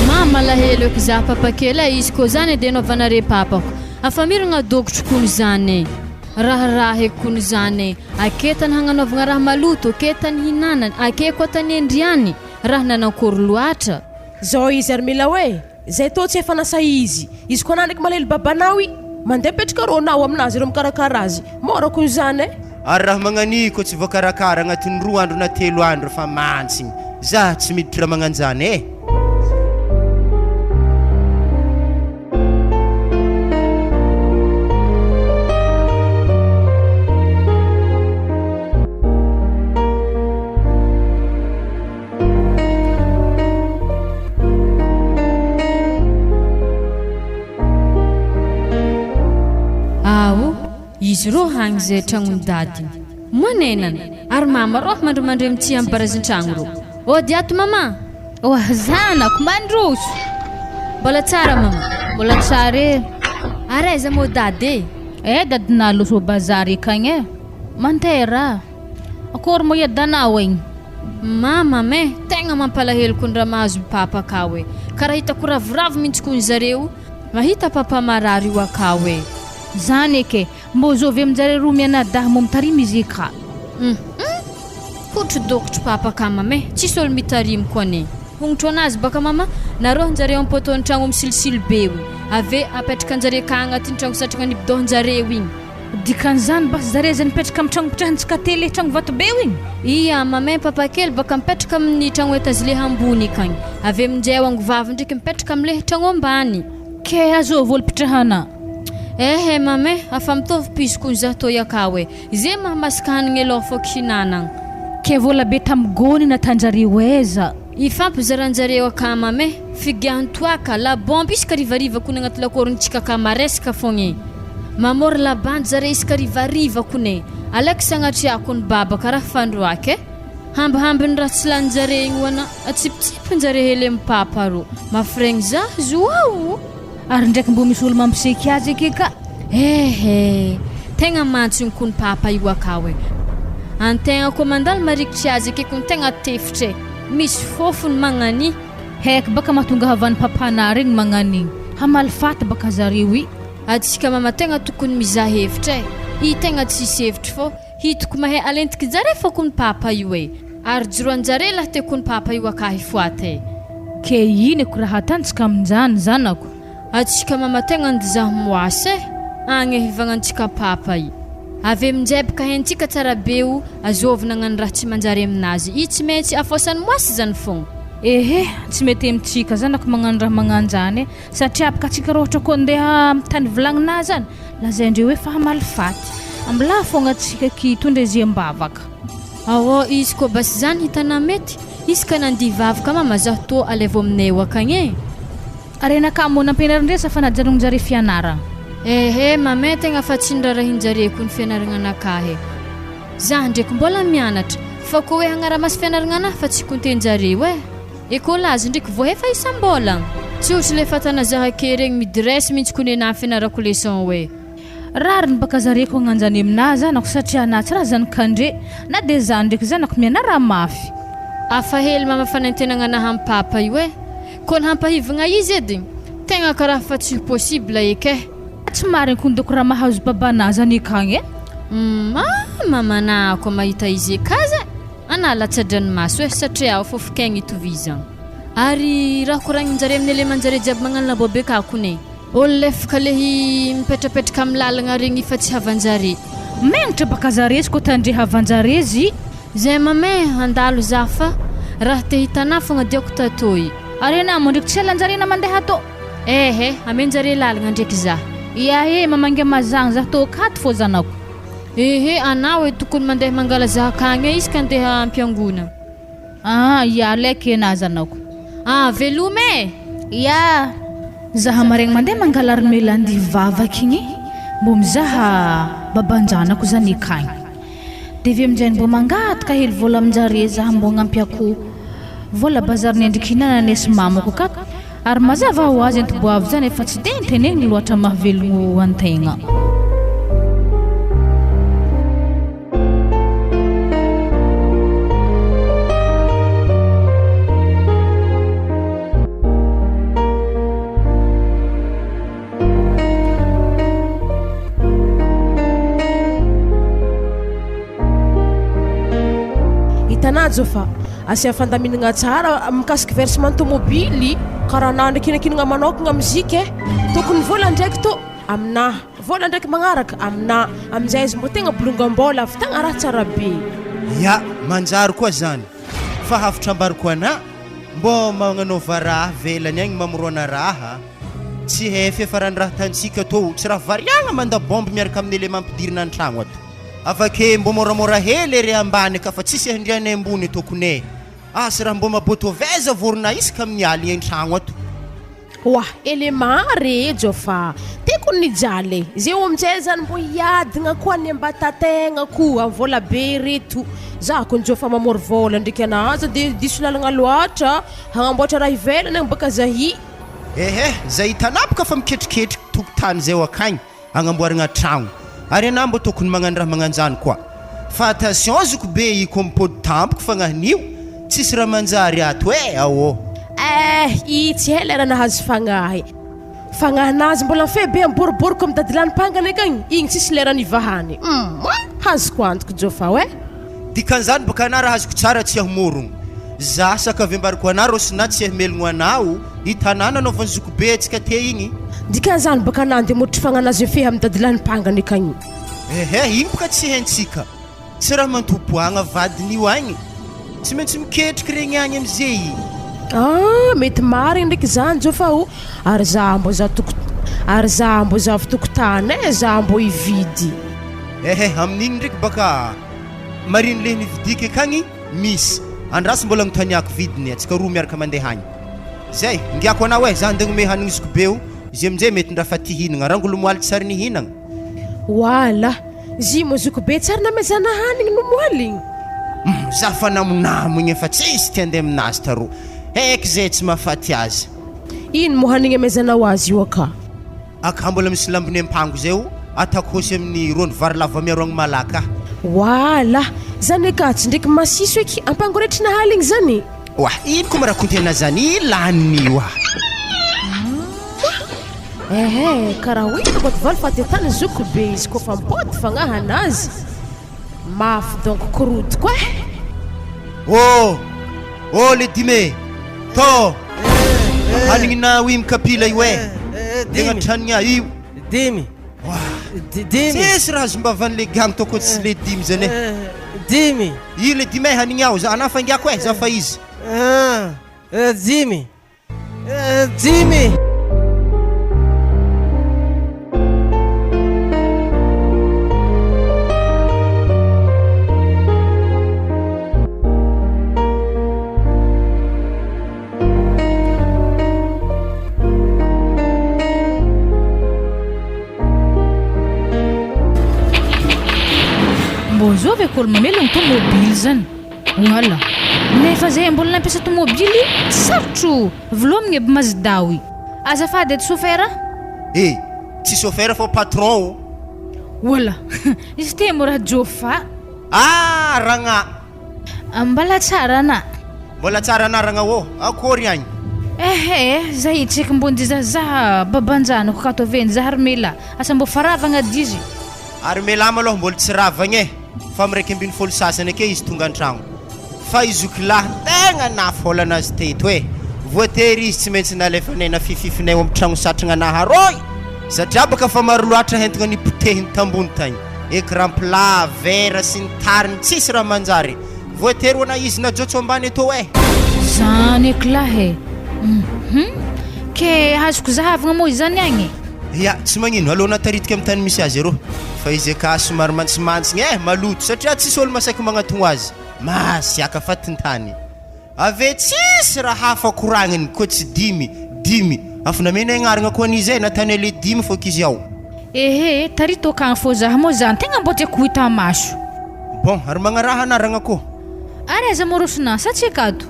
Ma malahelo eky za papa kely a izy ko zany edy anaovanare papako afa miragna dogotro kony zany e raharaha eky kony zany e ake tany hagnanaovagna raha maloto ake tany hinanany ake koa tany endriany raha nanankory loatra. Zao izy ary mila hoe Zay tô tsy efa nasa izy. Izy koa nandriky malahelo babanao i. Mandeha mipetraka rô nao aminazy reo mikarakara azy. Mora ko izany eh. Ary raha magnania koa tsy voakarakara agnatin'ny roa andro na telo andro fa mantsigny. Za tsy miditra magnanjany eh. Ao, izy rô hagny zay tragnon'i dadiny. Manenana, ary mama rô mandrimandry amin'ny amy barazin-tragno rô. Ody ato mama! Oa zanako, mandroso! Mbola tsara mama. Mbola tsara e. Ary aiza moa dada e? Eh dadinà loso bazary akagny e. Mandeha raha. Akory moa iadanao igny? Mama eh, tegna mampalahelo kony raha mahazo papa akao eh. Karaha hitako ravoravo mintsy kony zareo mahita papa marary io akao eh. Zany eky e, mbô zovy aminjare roa mianadahy mô mitarimy izy ka. Hum hotry dokotry papa ka mama eh, tsisy olo mitarimy ko anie. Hongotro anazy baka mama, nareo anjareo am-potoan'ny tragno misilisily be io, ave apetraka anjare ka agnatin'ny tragno satragna nibidon-jareo igny. Dikan'izany basy zare zay nipetraka amin'ny tragno pitrahantsika tele tragno vato be io igny? Ia, mamay papa kely baka mipetraka amin'ny tragno etazy leha ambony akagny. Avy aminjay ao angovavy ndreky mipetraka amin'ny leha tragno ambany. Ke azovy olo pitrahana? Ehe mamay, afa mitovy piso kony zah toy akao e. Ze mahamasaka hanigny aloha fô kihinanagna. Ke vola be tamy gony natanjareo aiza? Ifampizaranjareo akama me, figiahan-toaka, labomby isaka harivariva kony agnaty lakôrontsika akama resaka fogna e. Mamory labandy zare isaka harivariva kony e. Alaiky sagnatria kony baba karaha fandroaka e. Hambihambiny raha tsy laninjare igny ho ana, atsipitsipinjare hely amy papa rô. Mafiregny zah zo ao. Ary ndraiky mbô misy olo mampiseky azy ake ka. Ehe! Tegna mantsigny kony papa io akao e! Antegna koa mandalo marikitry azy ake kony tegna tefitra e! Misy fofony magnani. Heky baka mahatonga havan'i papanà regny magnanigny. Hamaly faty baka zareo i. Atsika mama tegna tokony mizaha hevitra e! I tegna tsisy hevitry fô Hitako mahay alentiky jare fô kony papa io e! Ary joroan-jare lahy teo kony papa io akahy foata e! Ke ino ko raha atantsika aminjany zanako? Atsika mama tegna ndizaha moasy e! Agny hivagnantsika papa i! Avy aminjay bka haintsika tsara be o azôvy nagnano raha tsy manjary aminazy i tsy maintsy afôsany moasy zany fogna. Ehe, tsy mety amintsika zanako magnano raha magnanjany e! Satria bka tsika raha ohatra koa andeha amin'ny tany vilagninà zany, lazaindreo hoe fa hamaly faty. Ambilà fogna tsika ki hitondra izy am-bavaka. Aô izy koa basy zany hitanà mety, izy ka nandia vavaka mama zaho tô alaivo aminay eo akagny e. Ary anakah moa nampianarin-dre sa fa najanognin-jare fianaragna? Ehe mame tegna fa tsy nirarahin-jare koa ny fianaragnanakahy e. Zah ndreky mbola mianatra, fa koa hoe hagnaramaso fianaragnanahy fa tsy konten-jareo e. Ecolage ndreky voahefa isam-bolagna. Tsy ohatry le fatana zahake regny midresse mintsy ko nenah fianarako leçon oe. Rariny baka zareko agnanjany aminah zanako satria anah tsy raha zanakandre na de za ndreky zanako mianara mafy. Hafa hely mama fanentenagna anah am papa io eh. Ko ny hampahivagna izy edy tegna karaha fa tsy ho possible eky eh. Tsy marigny kony doko raha mahazo babanah zany akagny eh. Humm ah! Mamanà koa mahita izy kaza anà latsa-dranomaso eh satria aho fofok'aigny itovizagna. Ary raha koragnin-jare amin'ny eleman-jare jiaby magnano labobe ka kone. Olo lefaka lehy mipetrapetraka amin'ny lalagna regny fa tsy havan-jare. Megnatra baka zare izy koa tandre havan-jare zy. Zay mamay handalo za fa raha te hitanà fogna diako tatô i. Ary anà moa ndreky tsy alan-jare na mandeha atô. Ehe, amen-jare lalagna ndreky za. Ia e, mamangy amazagna za tô akato fô zanako. Ehe, anao e tokony mandeha mangala za akagny e izy ka andeha ampiangona. Ah, ia alaiky enà zanako. Ah, veloma e! Ia! Zaha maregny mandeha mangala armela andihy vavaka igny mbô mizaha baban-janako zany akagny. De avy aminjay mbô mangataka hely vôla amin-jare zaha mbô agnampiako vôla bazary nendriky hinananay sy mamako ka. Ary mazava ho azy enti-boavy zany efa tsy de teneniny loatra mahavelogno antegna. Hitanà fa asia fandaminagna tsara mikasiky versement tomobily karaha anah ndraiky kinakinagna manokagna mozika e. Tokony vola ndraiky tô aminah, vola ndraiky magnaraka aminah, aminjay izy mbô tegna bolongam-bôla ahavitagna raha tsara be. Ya, manjary koa zany fa hafatra ambarako anah, mbô magnanaova raha velany agny mamorona raha, tsy hay fiafaran'ny raha tantsika tô, tsy raha variagna manda bombe miaraka amin'ny élément ampidirina an-tragno ato. Avake mbô môramôra hely ery ambany ka fa tsisy andrianay ambony tokony e! Asa raha mbô mabôto avy aiza vorona isaka amin'ny aligny an-tragno ato. Oa élément rejo fa tiako ny nijaly e! Zeo aminjay zany mbô hiadigna koa ny ambatategna koa am vôla be reto, za kony jo fa mamory vôla ndreky anah aza de diso lalagna loatra hagnamboatra raha ivelany agny baka zahi. Ehe, zay hitanà boka fa miketriketriky tokotany zay ho akagny. Agnamboaragna tragno. Ary anah mbô tokony magnano raha magnanjany koa. Fa attention zoky be i ko mipody tampoko fagnahin'io, tsisy raha manjary ato eh aô. Eh i tsy hay lera nahazo fagnahy. Fagnahinazy mbola mifehy be am boriboriko am dadilany mpangana akagny igny tsisy lera nivahany. Humm hazoko antoko Jôfa eh. Dikan'izany boka anah raha azoko tsara tsy ahomorogno. Za sakavembariko anah Rosina tsy ahimelogno anao i tanà nanaovan'i zokibe antsika te igny. Dikan'izany boka anah ndeha motry fagnanazy mifehy am dadilany mpangana akagny. Ehe igny boka tsy haintsika. Tsy raha mantoboagna vadin'io agny. Tsy maintsy miketriky regny agny amizay igny. Ah mety marigny ndraiky zany Jôfa o! Ary za mbô za toko ary za mbô za avy tokotany e, za mbô hividy. Ehe amin'igny ndraiky baka marigny le nividiky akagny misy. Andraso mbola agnontaniako vidiny antsika roa miaraka mandeha agny. Zay, ngiako anao e, za andeha agnome hanigny zokibe o, izy aminjay mety ndra fa ty hihinagna, rangolo moaly tsy ary nihinagna. Wala, zy mo zokibe tsy ary namezana hanigny no moaly igny. Hum, za fa namonamo igny efa tsisy te andeha aminazy taro, heky zay tsy mahafaty azy. Ino mo hanigny amezanao azy io aka? Aka mbola misy lambony ampango zay o, atakosy amin'ny rony vary lava miaro agny malaka. Wala, zany aka tsy ndreky masiso eky ampango retrina haligny zany. Oa, ino koa marakonty zany laniny io ah. Ehe, karaha hoe hitako ato valy fahatetany zoko be izy koa fa mipody fagnahana azy. Mafy donc korodiko eh. Oh! Oh le dime! Tô! Hanigna io mikapila io eh! Tegna tranigna io! Dimy. Dimy. Tsisy raha azom-bavan'le gang tô koa tsy le dimy zany eh! Dimy. Io le dimy eh hanigna ao, za anah fangiako eh, za fa izy. Dimy. Dimy. Mbô zovy akory mamelogno tomobily zany. Voilà. Nefa zay mbola nampiasa tomobily sarotro vilomigny aby Mazda oy. Azafady edy sofera. Eh! Tsy sofera fô patron ô! Voilà. Izy ty mora Jofa. Ah! Ragna. Mbala tsara ana. Mbola tsara anaragna ô! Akôry agny? Ehe, zay tsaiky mbô ndizazaha babanjanako akato avy eny, zah ry Mela. Asa mbô fa ravagna ady izy. Ary Mela malôha mbôla tsy ravagna e! Fa am 11 sasany ake izy tonga antragno. Fa i zokilahy tegna nafôlana azy teto e! Voatery izy tsy maintsy nalefanay nafififinay ao am tragno satragna naharôy! Satria baka fa maro loatra hentagna nipotehiny tambony tagny, ecran plat, verre sy ny tariny tsisy raha manjary! Voatery ho ana izy najotso ambany etoa e! Zany eky lahy e! Hum! Ke azoko zahavagna moa izany agny e? Ya, tsy magnino, aleo nataritika am tany misy azy arô, fa izy aka somary mantsimantsigny eh, maloto, satria tsisy olo masaky magnatogno azy, masiaka fatintany. Ave tsisy raha hafa koragniny koa tsy dimy, dimy, afa namena agnaragna koa an'izy eh, natanay le dimy fô k'izy ao. Ehe, tarito akagny fô zah moa zany tegna mbô tiako ho hita maso. Bon, ary magnaraha anaragna koa. Ary aiza moa Rosina, sa tsy akato?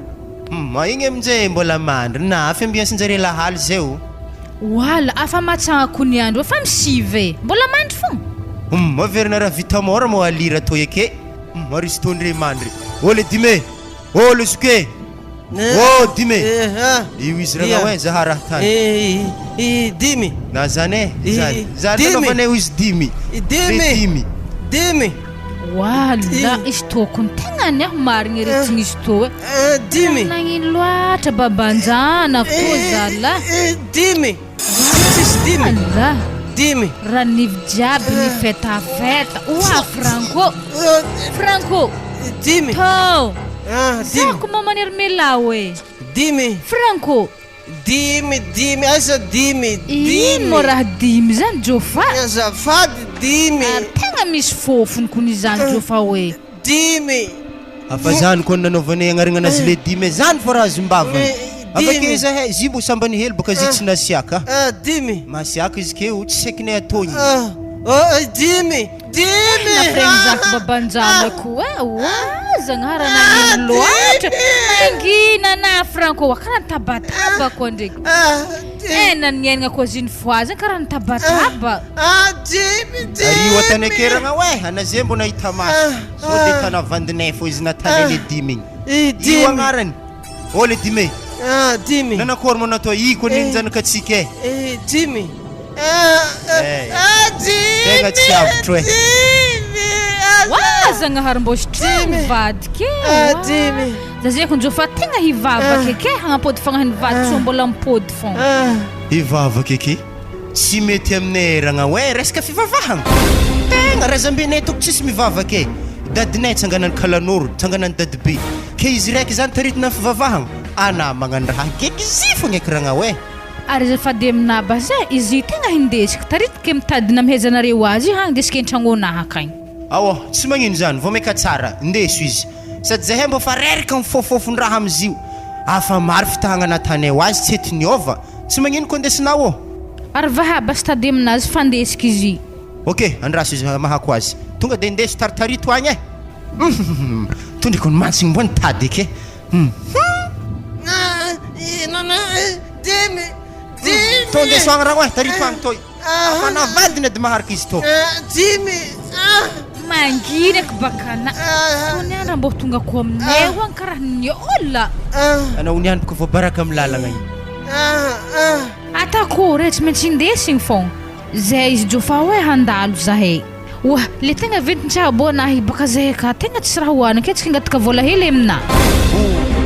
Hum, igny aminjay mbola mandry, na fiambiansin-jare lahaly zay o. Oala, afa matsako ny andro efa misiva e! Mbola mandry fogna? Hum, averina raha vita mora moa alira toy eke. Hum, aristo ndre mandry. Ô le dime! Ô le zoky e! Ô dime! Io izy raha hoe zaha raha tany. Dimy. Na zany e, zany. Zany nanaovanay ho izy dimy. Dimy. Dimy. Dimy. Oala, izy tokony tegna ny aho marigny ery tsy nisy tô e. Dimy. Nagnino loatra baban-janako tô zalahy. Dimy. Tsisy dimy. Oala. Dimy. Ranivy jiaby ny fetafeta. Oa Franco. Franco. Dimy. Tô. Dimy. Zako moa manery melao e. Dimy. Franco. Dimy, dimy, aiza dimy, dimy. Ino moa raha dimy zany Jofa? Azafady dimy. Ary tegna misy fofony kony izany Jofa hoe. Dimy. Afa zany koa ny nanaovanay agnarana anazy le dimy e, zany fô raha azom-bavany. Avake zahay, zy mbo sambany hely bôka zy tsy nasiaka. Dimy. Masiaka izy keo, tsy saikinay ataony. Dimy, dimy. Nafiregny zafy baban-janako e, oa Zagnahary nagnino loatra. Mangina na Franco, oa karaha nitabataba koa ndraiky. Eh, na niainana koa izy nifoha zany karaha nitabataba. Dimy, dimy. Ary io atany akeragna oe, ana zay mbô nahita maso. Sao de tana vandinay fô izy natany le dimy igny. Dimy. Io agnarany. Ô le dimy e. Dimy. Nanakôry moa natao i koa ninjanaka atsika e. Dimy. Eh, Tegna tsy avotro e. Oa Zagnahary mbô sitrano vadiko e. Dimy. Za zay konjo fa tegna hivavaka eke hagnampody fagnahin'ny vady soa mbola mipody fogna. Hivavaka eke. Tsy mety aminay eragna oe resaka fivavahagna. Tegna razambenay toko tsisy mivavaka e. Dadinay tsanganan'i Kalanoro, tsanganan'i Dadibe. Ke izy raiky zany taritina amin'ny fivavahagna. Ana magnano raha gegy zy fogna eky ragna oe. Ary azafady aminà baza, izy tegna hindesiko, taritiko mitady namehezanareo azy io hagny desika an-tragnonà akagny. Ao, tsy magnino zany, vao maika tsara, ndeso izy. Sady zahay mbô fa reraka mifôfôfon-draha amizio. Afa maro fitahagna natanay ho azy tsy hety niôva. Tsy magnino koa ndesinao ô. Ary vaha basy tady aminazy fa ndesiko izy. Ok, andraso izy hamahako azy. Tonga de ndeso taritarito agny e. Humm, tondriko ny mantsigny mbô nitady eky e. Humm. Tô ndeso agny ragno e, tarito agny tô. Afa navadiny edy maharaka izy tô. Dimy. Mangina eky bakana. Tô niany raha mbô tonga koa aminay ho agny karaha niôla. Anao niany bôka voabaraka amy lalagna igny. Ataoko re tsy maintsy indesigny fogna. Zay izy jo fa hoe handalo zahay. Oa, le tegna ventin-tsabo anahy baka zahay ka tegna tsisy raha hohaniko e, tsy hangataka vola hely aminà.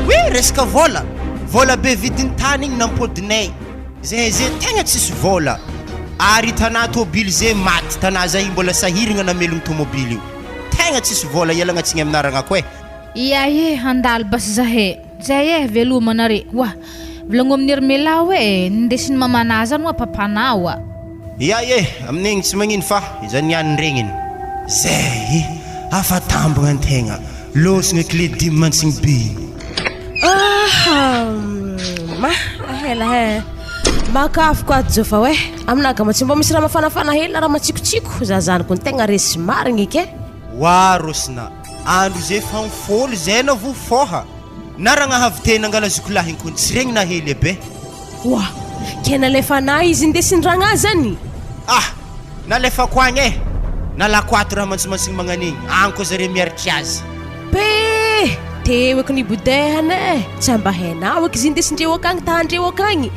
Oy, resaka vola! Vola be vidin'ny tany igny nampodinay. Zahay zay tegna tsisy vola. Ary tanà tôbily zay maty, tanà zay mbola sahiragna namelogno tômôbily io. Tegna tsisy vola, ialagna tsigny aminà ragnako e. Ia e, handalo basy zahay. Zay e, veloma nare. Oa, volagno amin'i Hermela hoe nindesin'i mamanà zany oa papanà oa. Ia e, amin'igny tsy magnino fa izany niany regniny. Zay e, afa-tambagna antegna, lôsogna kle dimy mantsigny be igny. Ma, hela he. Makafoko ato Jofa oe. Aminà gama tsy mba misy raha mafanafana hely na raha matsikotsiko. Za zany kony tegna resy marigny ke. Oa Rosina, andro zay fa mifôlo zay anao vo fôha. Na raha nahavy nangala zokolahiny kony tsy regny na hely aby e. Oa, ke nalefanà izy indesin-dragnà zany? Ah! Nalefako agny e! Nalako ato raha mantsimantsiny magnan'igny, agny koa zare miaritry azy. Pe! Teo eky nibodehana e! Tsy mba hainao eky izy indesindreo akagny tahandreo akagny.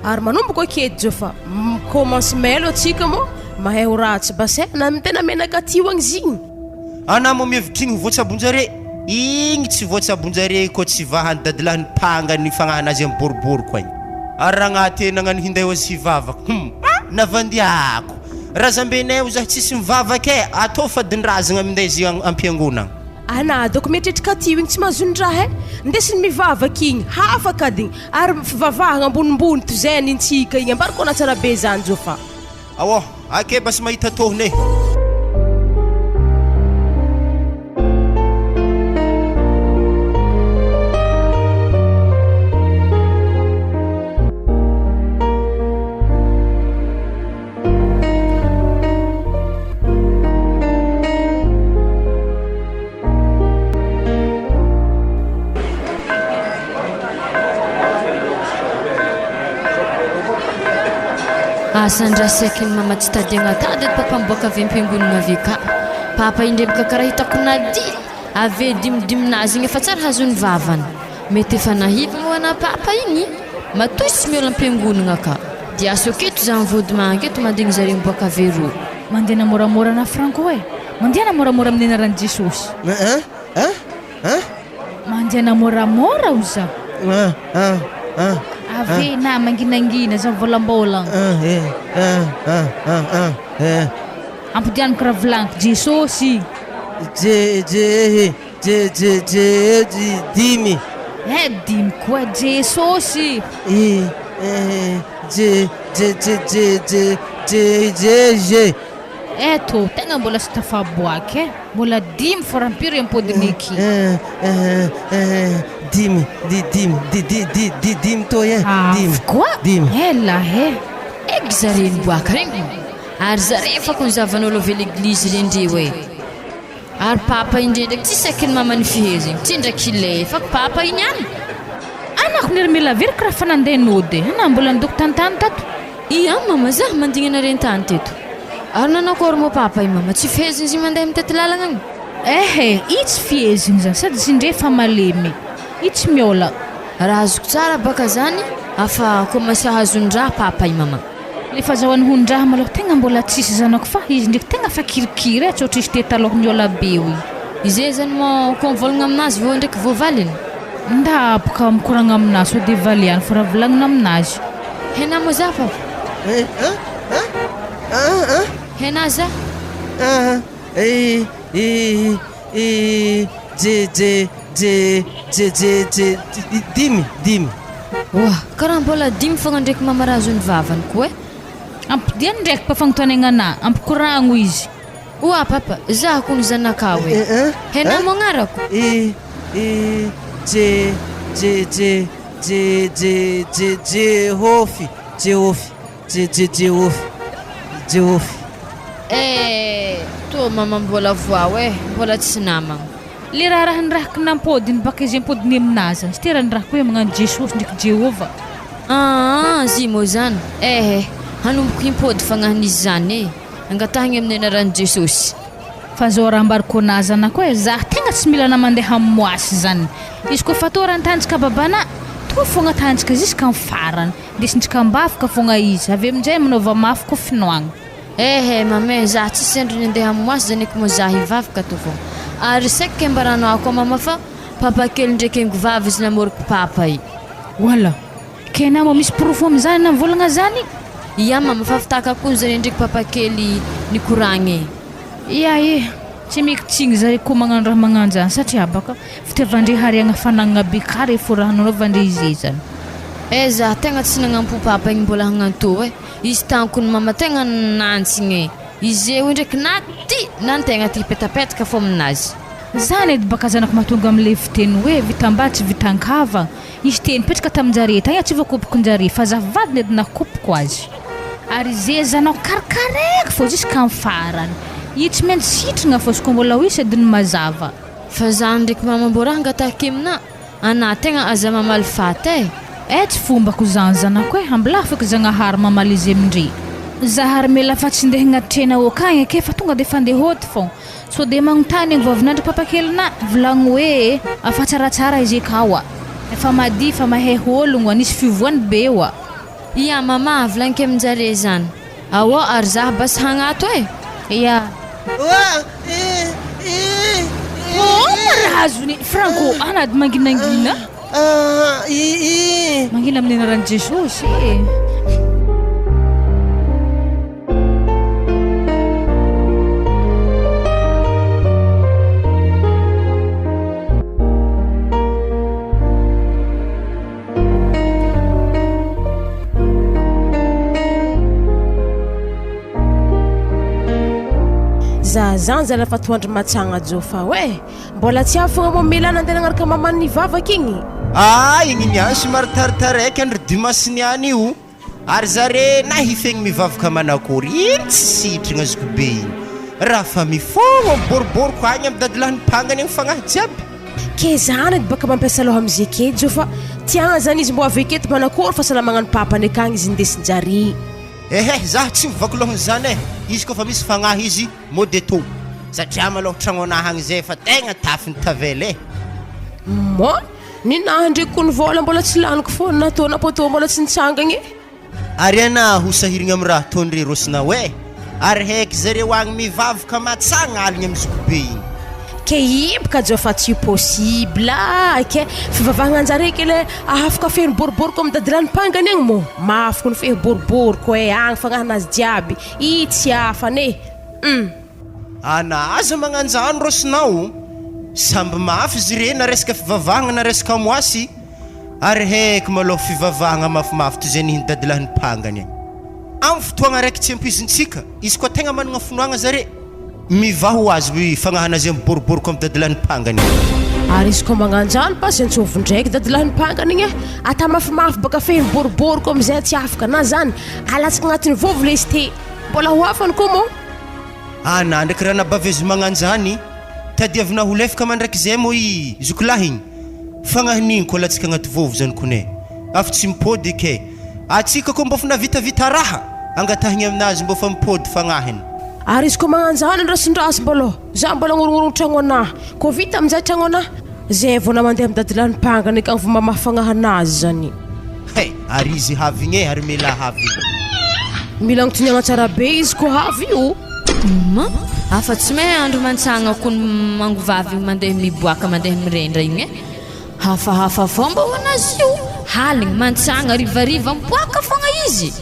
Ary manomboko eky edy zao fa mi-commence mailo atsika moa mahay ho ratsy bassin na tena menaka aty ho agny zigny. Anà moa mihevitra igny ho voatsabon-jare? Igny tsy voatsabon-jare koa tsy vahan'ny dadilahy nipanga ny fagnahinazy amin'ny boriboriko agny. Ary ragnah te nagnano hinday ho azy hivavaka. Hum! Navandiako! Razambenay ao zaho tsisy mivavaka e! Atao fadin-drazagna minday izy am-piangonagna. Anà dôko mieritreritra ka ty igny tsy mahazo ny raha e! Ndesiny mivavaka igny, hafa kady igny, ary fivavahagna ambonimbony tozay anintsika igny, ambarako anà tsara be zany zao fa. Ao ake basy mahita tohiny e. Asa ndra saiky ny mama tsy tadiagna tady edy papa miboaka avy am-piangonagna avy eka. Papa indremboka karaha hitako nadia avy e dimodiminazy igny efa tsara hazon'ny vavany. Mety efa nahivagna ho ana papa igny matoa izy tsy miôla am-piangonagna ka. Dia asa aketo za mivôdimanga eto mandigny zare miboaka avy eroa. Mandehana moramora ana Franco e! Mandehana moramora amin'ny anaran'i Jesosy. Hein? Hein? Hein? Mandehana moramora hoy zaho. Hein? Hein? Hein? Avena manginangina za mivolambolagna. Hein? Hein? Hein? Hein? Hein? Hein? Ampodianiko raha volagniko Jesosy. Je je je je je dimy. Eh dimy koa Jesosy. I eh je je je je je je je je. Eto tegna mbola tsy tafaboaka eh. Mbola dimy fô rampiry ampodiny eky. Eh eh eh dimy di dimy di di di di dimy tô eh dimy. Avy koa. Dimy. Ela eh. Eky zare niboaka regny ary zare efa ko nizahavan'olo avy l'église regny ndreo eh. Ary papa indray ndraiky tsy saiky ny mamany fiheziny tsy ndraiky ilefako papa iny any. Anako nery mila averiko raha fa nandeha nody eh. Anah mbola nidoko tantany tato. Ia mama zah mandigny anare ntany teto. Ary nanao akory moa papa i mama tsy feheziny izy mandeha mitety lalagna agny. Ehe i tsy fiheziny zany sady izy ndre efa malemy i tsy miôla. Raha azoko tsara baka zany afa commence ahazon-draha papa i mama. Le fazahoany hondraha malôha tegna mbola tsisy zanako fa izy ndreky tegna fa kirikiri e tsy ohatry izy te talôha niôla be io. Izay zany moa ko mivôlagna aminazy vô ndraiky voavaliny? Nda boka mikoragna aminazy sao de valiany fô raha volagnina aminazy. Hena moa za papa? Hein hein hein hein hein. Hena za? Hein i i i je je je je je je dimy dimy. Oa, karaha mbola dimy fogna ndraiky mamarazo ny vavany koa e. Ampodiany ndraiky pa fagnontaniagna anah, ampikoragno izy. Oa papa, za kony zanakao e. Hena moa agnarako? I i je je je je je je jehofy jehofy je je jehofy jehofy. Eh, toa mama mbola voao e, mbola tsy namagna. Le raharaha nirahako nampodiny baka izy ampodiny aminazy any, tsy te raha nirahako hoe magnano Jesosy ndraiky Jehovah. Aa zy moa zany eh, hanomboko himpody fagnahin'izy zany e, angatahigny amin'ny anaran'i Jesosy. Fa zao raha ambarako anah zanako e, zah tegna tsy mila anah mandeha moasy zany, izy koa fa tô raha nitanjaka babanah, tô fogna tanjaka ziska am farany, ndesintsika ambavaka fogna izy, avy aminjay manaova mafy koa finoagna. Ehe mama e, zah tsisy andro ny andeha moasy zany eky moa zah hivavaka tô fogna, ary saiky ke mba rano koa mama fa papa kely ndraiky engo vavy izy namoriky papa i. Wala! Ke na mba misy porofo amizany na mivolagna zany? Ia mama fa fitaka koa zare ndraiky papa kely nikoragna e. Ia e! Tsy meko tsigny zare koa magnano raha magnanjany satria baka fitiavandre hariagna fanagnana be kare fo raha nanaovandre ize zany. Eh zah tegna tsy nagnampo papa igny mbola hagnanto e, izy tankony mama tegna nantsigna e, izy eo ndraiky na ty na ny tegna ty hipetapetaka fô aminazy. Zany edy baka zanako mahatonga amle fiteny hoe vitam-bady tsy vitan-kava. Nisy teny nipetraka taminjare tagny tsy voakopokinjare fa za vadiny edy nakopoko azy. Ary ze zanako karakaraiko fô jusqu'à farany. I tsy maintsy sitragna fô izy koa mbola ho hisy edy ny mazava. Fa za ndraiky mama mbô raha angatahiko aminà anà tegna aza mamaly faty e. Eh tsy fombako zany zanako e, ambilafiko eky Zagnahary mamaly izy amindre. Zahary mela fa tsy ndeha agnatrena okagny ake fa tonga defa ndeha hody fô. Sao dia magnontany ny vavinandry papakelinà, volagno hoe afa tsaratsara izy eka oa. Efa madio fa mahay hôlogno oa, nisy fivoany be oa. Ia mama, volagniko amin-jare zany. Aô ary zah basy hagnato e! Ia. Oa! I! I! Oh, raha azony Franco, anady manginangina. Ah, i i. Mangina amin'ny anaran'i Jesosy e. Za zany zala fa toandro matsagna jofa oe. Mbola tsy avy fogna moa Mila nandeha nagnaraka mamany nivavaka igny. Ah igny niany somary taritaraiky an ry Dumas niany io ary zare na hifegny mivavaka manakory iny tsy sitragna azoko be igny raha fa mifogno miboriboriko agny am dadilahy mpangany agny fagnahy jiaby. Ke zany edy baka mampiasa loha amze ke jo fa tiagna zany izy mbo avy aketo manakory fahasalamagna ny papany akagny izy indesinjare. Ehe zah tsy mivaky lohan'izany eh, izy koa fa misy fagnahy izy mody eto satria malôha tragno anah agny zay efa tegna tafiny tavela eh. Moi, ninahy ndreky kony vôla mbola tsy laniko fô natô na pôtô mbola tsy nitsangagna eh. Ary anah ho sahirigna am raha ataondre Rosinao eh! Ary heky zareo agny mivavaka matsagna aligny am zokibe igny. Ke imby ka jo fa tsy possible ah ke fivavahagna anjare ke le ahafaka feno boriboriko am dadilany mpangany agny mo mafy kony fehy boriboriko eh agny fagnahinazy jiaby i tsy afany eh hum. Ana aza magnanjano Rosinao, samby mafy izy re na resaka fivavahagna na resaka moasy. Ary heky malôha fivavahagna mafimafy toy izay nihin'ny dadilahy nipangany agny. Amy fotoagna araiky tsy ampoizintsika, izy koa tegna managna finoagna zare, mivaha ho azy fagnahana zay miboriboriko amy dadilahy nipangany igny. Ary izy koa magnanjano pasy antsôvy ndraiky dadilahy nipangany igny e, ata mafimafy baka feno boriboriko amizay tsy afaka na zany, alatsaka agnatin'ny vovo le izy te, mbola ho afany koa mô. Ana ndraiky ranabavezo magnanjany, tadiavina ho lefaka mandrakizay moa i zokilahy igny. Fagnahin'igny ko alatsika agnaty vovo zany kone. Afo tsy mipody ke. Atsika ko mbô fa nahavitavita raha, angatahigny aminazy mbô fa mipody fagnahiny. Ary izy ko magnanjany andrasindrasy mbôlô za mbola agnorognorogno tragno anah ko vita amizay tragno anah zay vao na mandeha midadilany mpangana akagny vao mamaha fagnahy anazy zany. He! Ary izy havy igny e, ary mila havy igny. Mila agnontoniagna tsara be izy ko havy io. Humm afa tsy mahay andro mantsagna kony mangovavy igny mandeha miboaka mandeha mirendra igny e! Hafahafa fomba ho anazy io, haligny, mantsagna, harivariva miboaka fogna izy!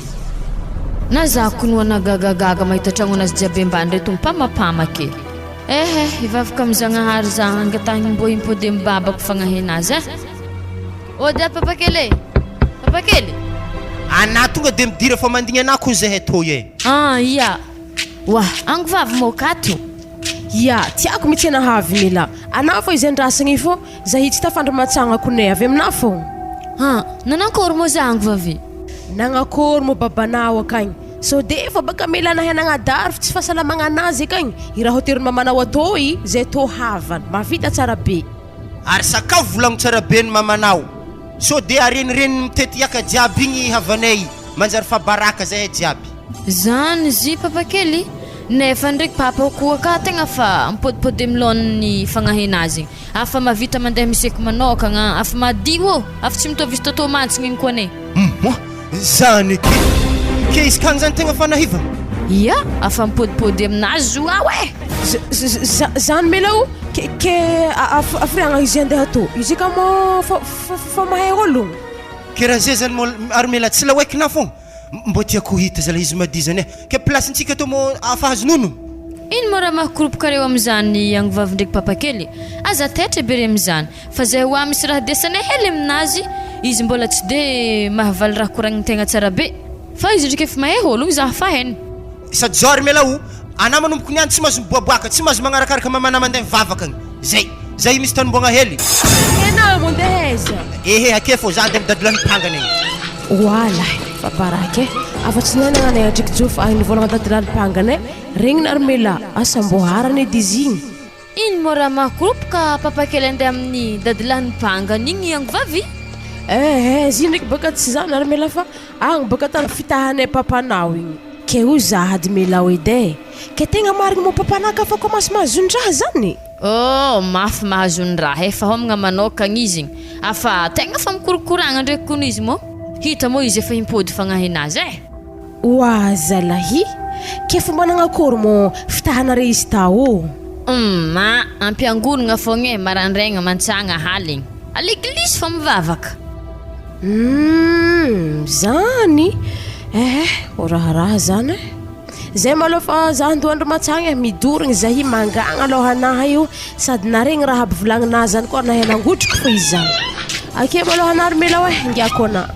Na za kony ho ana gagagaga mahita tragno anazy jiaby ambany reto mipamapamaka e! Ehe hivavaka amy Zagnahary za hangatahigny mbô himpody amy babako fagnahenazy eh! Ody aby papakely e! Papakely! Anà tonga de midira fa mandigny anà kony zahay toy e! Ah ia! Wah! Angovavy moka ato! Ia! Tiako mitsy anà havy Mila! Anà fô izay andrasagny fô zahay tsy tafandry matsagna kone avy aminà fô! Ah! Nanakôry moa za angovavy? Nagnakôry moa babanao akagny? Sao de efa baka Mila nahay nagnadary tsy fahasalamagna anazy akagny i raha hoterin'ny mamanao atô i zay tô havana! Mahavita tsara be! Ary sakafo volagno tsara be ny mamanao sao de arenireniny mitety hiaka jiaby igny havanay manjary fa baraka zahay jiaby. Zany zy papa kely, nefa ndreky papa koa ka tegna fa mipodipody am laoniny fagnahenazy igny, afa mahavita mandeha miseky manokagna, afa madio ô, afa tsy mitovy izy tôtô mantsigny igny koa ane. Moa zany ke! Ke izy kany zany tegna fanahivana? Ia, afa mipodipody aminazy zo aho e! Zany mela o! Ke ke hafiriagna izy andeha tô? Izy ka mô fa fa mahay ôlogno? Ke raha zay zany mô ary mela tsy laoaikina fôgna? Mbô tiako ho hita zalahy izy madio zany e! Ke place-ntsika tô mô afa azo nono? Ino mô raha mahakoropokareo amizany angovavy ndreky papa kely? Aza taitra be re amizany! Fa zay hoa misy raha desanay hely aminazy izy mbola tsy de mahavaly raha koragnin tegna tsara be fa izy ndreky efa mahay ologno za fa hainy. Sady zao ary miala o! Anah manomboko niany tsy mahazo miboaboaka, tsy mahazo magnarakaraka mamanah mandeha mivavaka agny. Zay! Zay misy tanomboagna hely. Enao mandeha aiza? Ehe ake fô za andeha midadilany mpangana igny. Oalahy fa baraka e! Afa tsy nahay nagnano atriky jofo ahy nivolagna dadilany mpangana e! Regny narmela asa mbô harany edy izy igny. Ino moa raha mahakoropoka papa kely andeha amin'ny dadilahy nibangana igny angovavy? Eh eh, izy ndraiky bôka tsy zany ary mela fa agny bôka tany fitahanay papanao igny. Ke hoy za ady melao edy eh! Ke tegna marigny moa papanah ka fa commence mahazo ny raha zany? Oh, mafy mahazo ny raha eh, fa homagna manokagna izy igny, afa tegna fa mikorokoragna ndraiky kony izy moa, hita moa izy efa himpody fagnahinazy eh! Oa zalahy, ke fomba nagnakory moa fitahanare izy tao? Humm a! Ampiangonagna fogna e, marandraigna, mantsagna, haligny. A l'église fô mivavaka. Humm zany! Eh eh, ho raharaha zany eh! Zay malôha fa za andoha andro matsagna e, midorogny zahy mangagna alôhanahy io sady naregny raha aby volagninahy zany koa nahay nangotroky fô izy zany. Ake malôha anah ry Melao eh, ngiako anah.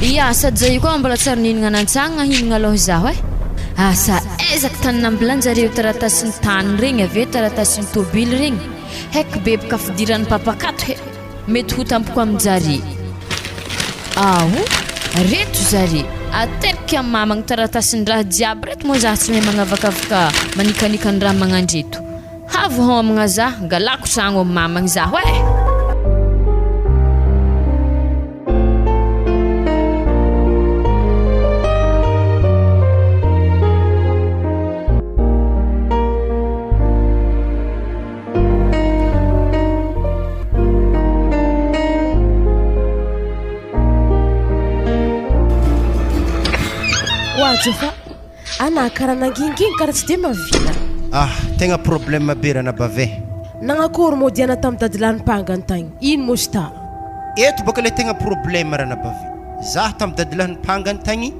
Ya, sady za io koa mbola tsy ary nihinagna nantsagna hihinagna alôha izaho eh. Asa aiza ka tany nambilan-jareo taratasin'ny tany regny avy eo taratasin'ny tôbily regny, haiko beboka fidiran'ny mpapakato he. Mety ho tampoko amin-jare. Ao, reto zare, ateriko am mama ny taratasin-draha jiaby reto moa zah tsy mahay magnavakavaka manikanika ny raha magnandreto. Havo homagna zah, galako tragno am mamagny zaho eh! Oa Jofa, ana karaha nangingigny karaha tsy de mahavita. Ah, tegna problème be ranabavy eh. Nagnakory mô diana tamin'ny dadilahy nipangany tagny, ino mô izy ta? Eto bôka le tegna problème ranabavy. Zah tamin'ny dadilahy nipangany tagny,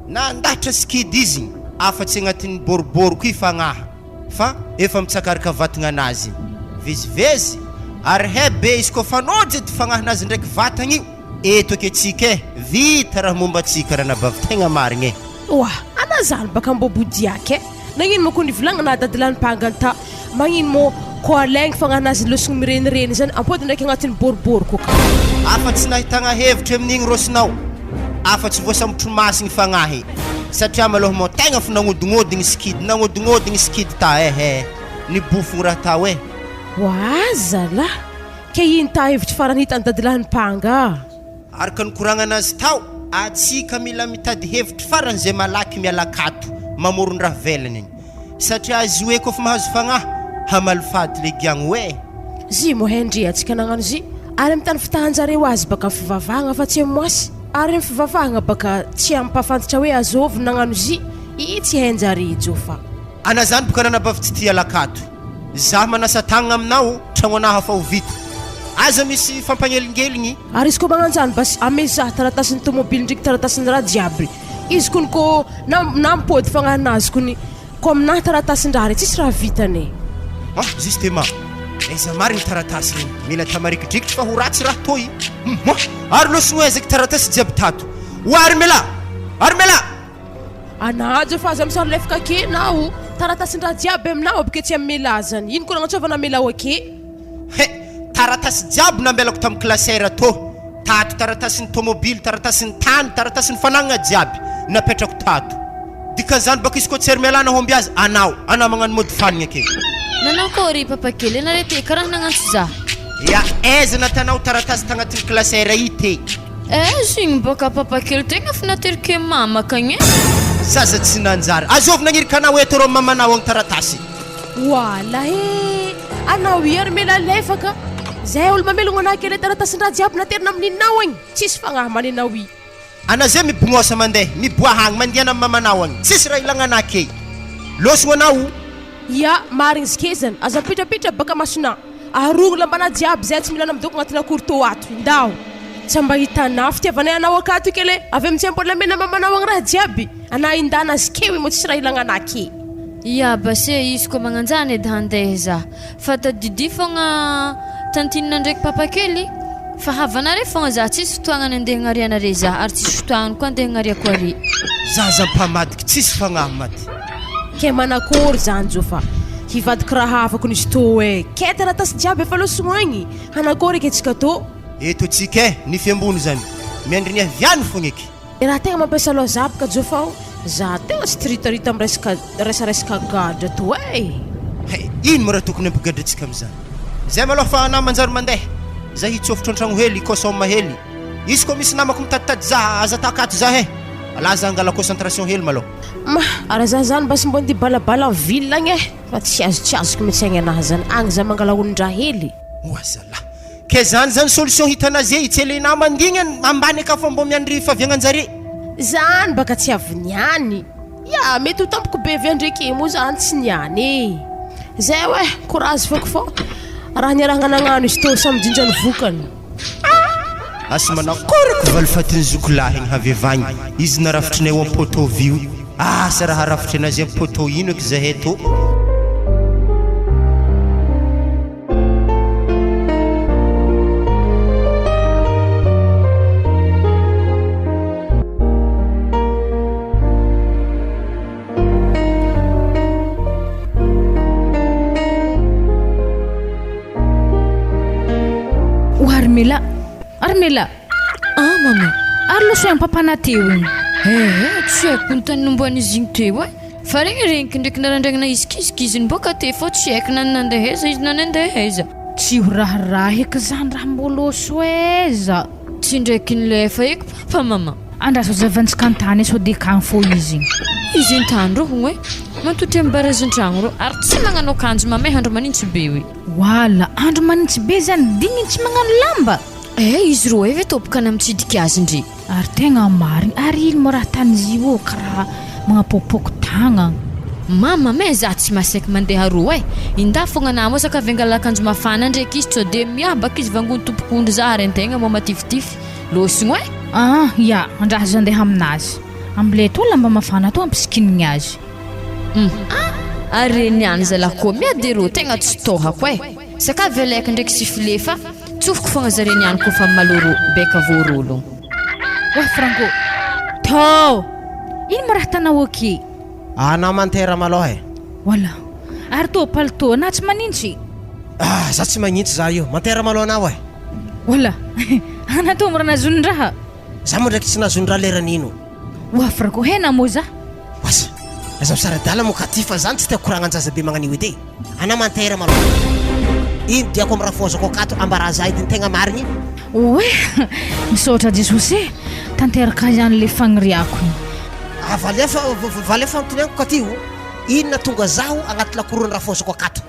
nandahatra sikidy izy igny, afa-tsy agnatin'ny boriboriko i fagnaha. Fa efa mitsakaraka vatagna anazy vezivezy ary he be izy koa fanojy edy fagnahinazy ndraiky vatagna io eto ake tsika e vita raha momba antsika ranabavy tegna marigna e. Oa, ana zany baka mbô bodiaky e! Nagnino mô ko nivolagna na dadilahy nipangany ta? Magnino mô ko alaigny fagnahinazy lôsogny mirenireny zany ampody ndraiky agnatin'ny boriboriko ka? Afa tsy nahitagna hevitry amin'igny rôsinao afa tsy voasambotry masigny fagnahy. Satria malôha mô tegna fo nagnodinôdigny sikidy nagnodinôdigny sikidy ta eh eh nibofogny raha tao eh. Oa zalah! Ke ino ta hevitry farany hitan'i dadilahy nipanga a? Araka ny koragnanazy tao, atsika mila mitady hevitry farany zay malaky miala akato mamoron-draha velagny igny. Satria azy oe kôfa mahazo fagnahy, hamaly faty le giagny oe. Zy mo hendry atsika nagnano zy ary amy tany fitahanjareo azy baka fivavahagna fa tsy amy moasy ary amy fivavahagna baka tsy ampafantatra hoe azôvy nagnano zy i tsy hainjare jofa. Ana zany boka ranabavy tsy tia lakato zah manasa tagnana aminao tragno anaha fa ho vita aza misy fampagnelingeligny. Ary izy ko magnanjany basy ame zah taratasin'ny tomobily ndriky taratasin'ny raha jiaby izy kony ko na na mipody fagnahinazy kony ko aminahy taratasin-draha re tsisy raha vitany e. Ah justement, aiza marigny taratasy regny, mila atao marikidrikitry fa ho ratsy raha toy. Hum ary lôsogno aiza taratasy jiaby tato. Oary Mela! Ary Mela! Anajo fa aza misary lefaka ake nao, taratasin-draha jiaby aminao aby ke tsy amy Mela zany, ino ko nagnantsovana Mela ao ake? He! Taratasy jiaby nambelako tamin'ny classeur tô, tato taratasin'ny tomobily, taratasin'ny tany, taratasin'ny fanagnana jiaby napetrako tato. Dikan'izany baka izy koa tsy ary mialà na homby azy, anao, anao magnano mody fanigna ake. Nanao akory papakely anare te karaha nagnantso za. Ya aiza natanao taratasy tagnatin'ny classeur i te. Aiza igny baka papakely tegna efa naterike mama kagny e. Zaza tsy nanjary. Azovy nagnirika anao eto rô mamanao agny taratasy. Wala he! Anao ia ry mela lefaka? Zay olo mamelogno anah kele taratasin-draha jiaby naterina amin'inao agny, tsisy fagnahy manenao i. Ana zay mibognosa mandeha, miboaha agny, mandehana am mamanao agny, tsisy raha ilagna anah key. Lôsogno anao o. Ia, marigny zikezany, aza mipitrapitra baka masonah. Arogno lambanah jiaby zay tsy mila anah midoko agnaty lakoro tô ato. Ndao. Tsy mba hitanah fitiavanay anao akato kele, avy amizay mbola amena mamanao agny raha jiaby. Anah indana zikeo i moa tsisy raha ilagna anah ke. Ia base izy koa magnanjany edy handeha za fa tadidio fogna tantine ndraiky papa kely fa havanare fogna za tsisy fotoagnany andeha agnarianare za ary tsisy fotoagnany koa andeha agnariako are. Zaza mpamadika tsisy fagnahy maty. Ke manakory zany jo fa hivadiky raha hafa kony izy tô e! Ke taratasy jiaby efa losogno agny, hanakory eky atsika tô? Eto atsika e, nify ambony zany, miandry ny avy any fogna eky. Le raha tegna mampiasa loha za baka jo fa za tegna tsy tiritarita am resaka resaresaka gadra to eh! Hay, ino moa raha tokony hampigadra antsika amizany? Zay malôha fa anah manjary mandeha, za hitsofotro antragno hely, hikôsôma hely. Izy koa misy namako mitaditady za, aza atao akato za eh! Alà za angala concentration hely malôha. Ma, ara za zany mba sy mbô andeha hibalabala am ville agny eh! Fa tsy azo tsy azoko mitsy aigny anahy zany, agny za mangala olon-draha hely. Oa zalah! Ke zany zany solution hitanazy e, i Tselena mandigny an ambany aka fa mbô miandry faviagnanjare. Zany baka tsy avy niany. Ya, mety ho tampoko be avy andreke moa zany tsy niany e. Zay oe, courage fôko fô raha niarahagna nagnano izy tô samy jinja ny vokany. Asa manakory ko valifatin'ny zokilahy igny havy avy agny izy narafitrinay eo am poteau vy io asa raha harafitry anazy am poteau ino eky zahay tô. O Armela! Armela! Ah mama! Ary loso aim papana teo igny. Eh eh, tsy haiko ny tany nomban'izy igny teo eh. Fa regny regniky ndraiky narandraigna hizikiziky izy niboaka teo fô tsy haiko na nandeha aiza izy na nandeha aiza. Tsy ho raharaha eky zany raha mbôlôso aiza. Tsy ndraiky nilefa eky papa mama. Andraso zavantsika an-tany sao dia akagny fô izy igny. Izy an-tany rô hono e, matory amin'ny barazin-tragno rô ary tsy magnano akanjo mamay andro manintsy be hoe. Wala, andro manintsy be zany digniny tsy magnano lamba? Eh izy rô eve tompoko ana mitsidika azy ndry. Ary tegna marigny, ary ino moa raha tany izy io karaha magnapoapoako tagnagna. Mama mais za tsy maseky mandeha rô eh, inda fogna anah moa saka avy angala akanjo mafana ndraiky izy tsô de mihabaka izy vangony tompok'ondry za ary antegna moa matifitify lôsogno eh. Ah ya, andraso za ndeha aminazy, amle tô lamba mafana tô ampisikinigny azy. Hum ah ary re niany zalah koa miady rô tegna tsy tôhako eh, saka avy alaiky ndraiky sifle fa tsofiko fogna zare niany kôfa malôrô beka vôrôlogno. Oa Franco, tô! Ino moa raha tanao aky? Anà mantera malôha e. Wala, ary tô palitô anà tsy manintsy? Ah, za tsy magnintsy za io, mantera malôha anao e. Wala, anà tô mora nazon-draha. Za moa ndraiky tsy nazon-draha leran'ino. Oa Franco, hena moa za? Oasa, aza misara-dala moa ka ty fa zany tsy tiako koragnan-jaza be magnan'io edy e. Anà mantera malôha. Ino diako am rafozako akato ambarà za edy ny tegna marigny? Oe, misaotra Jesosy e, tanteraka ihany le fagniriako igny. Ah valio fa valio fanontaniako ka ty o, inona tonga zaho agnaty lakoron'ny rafozako akato?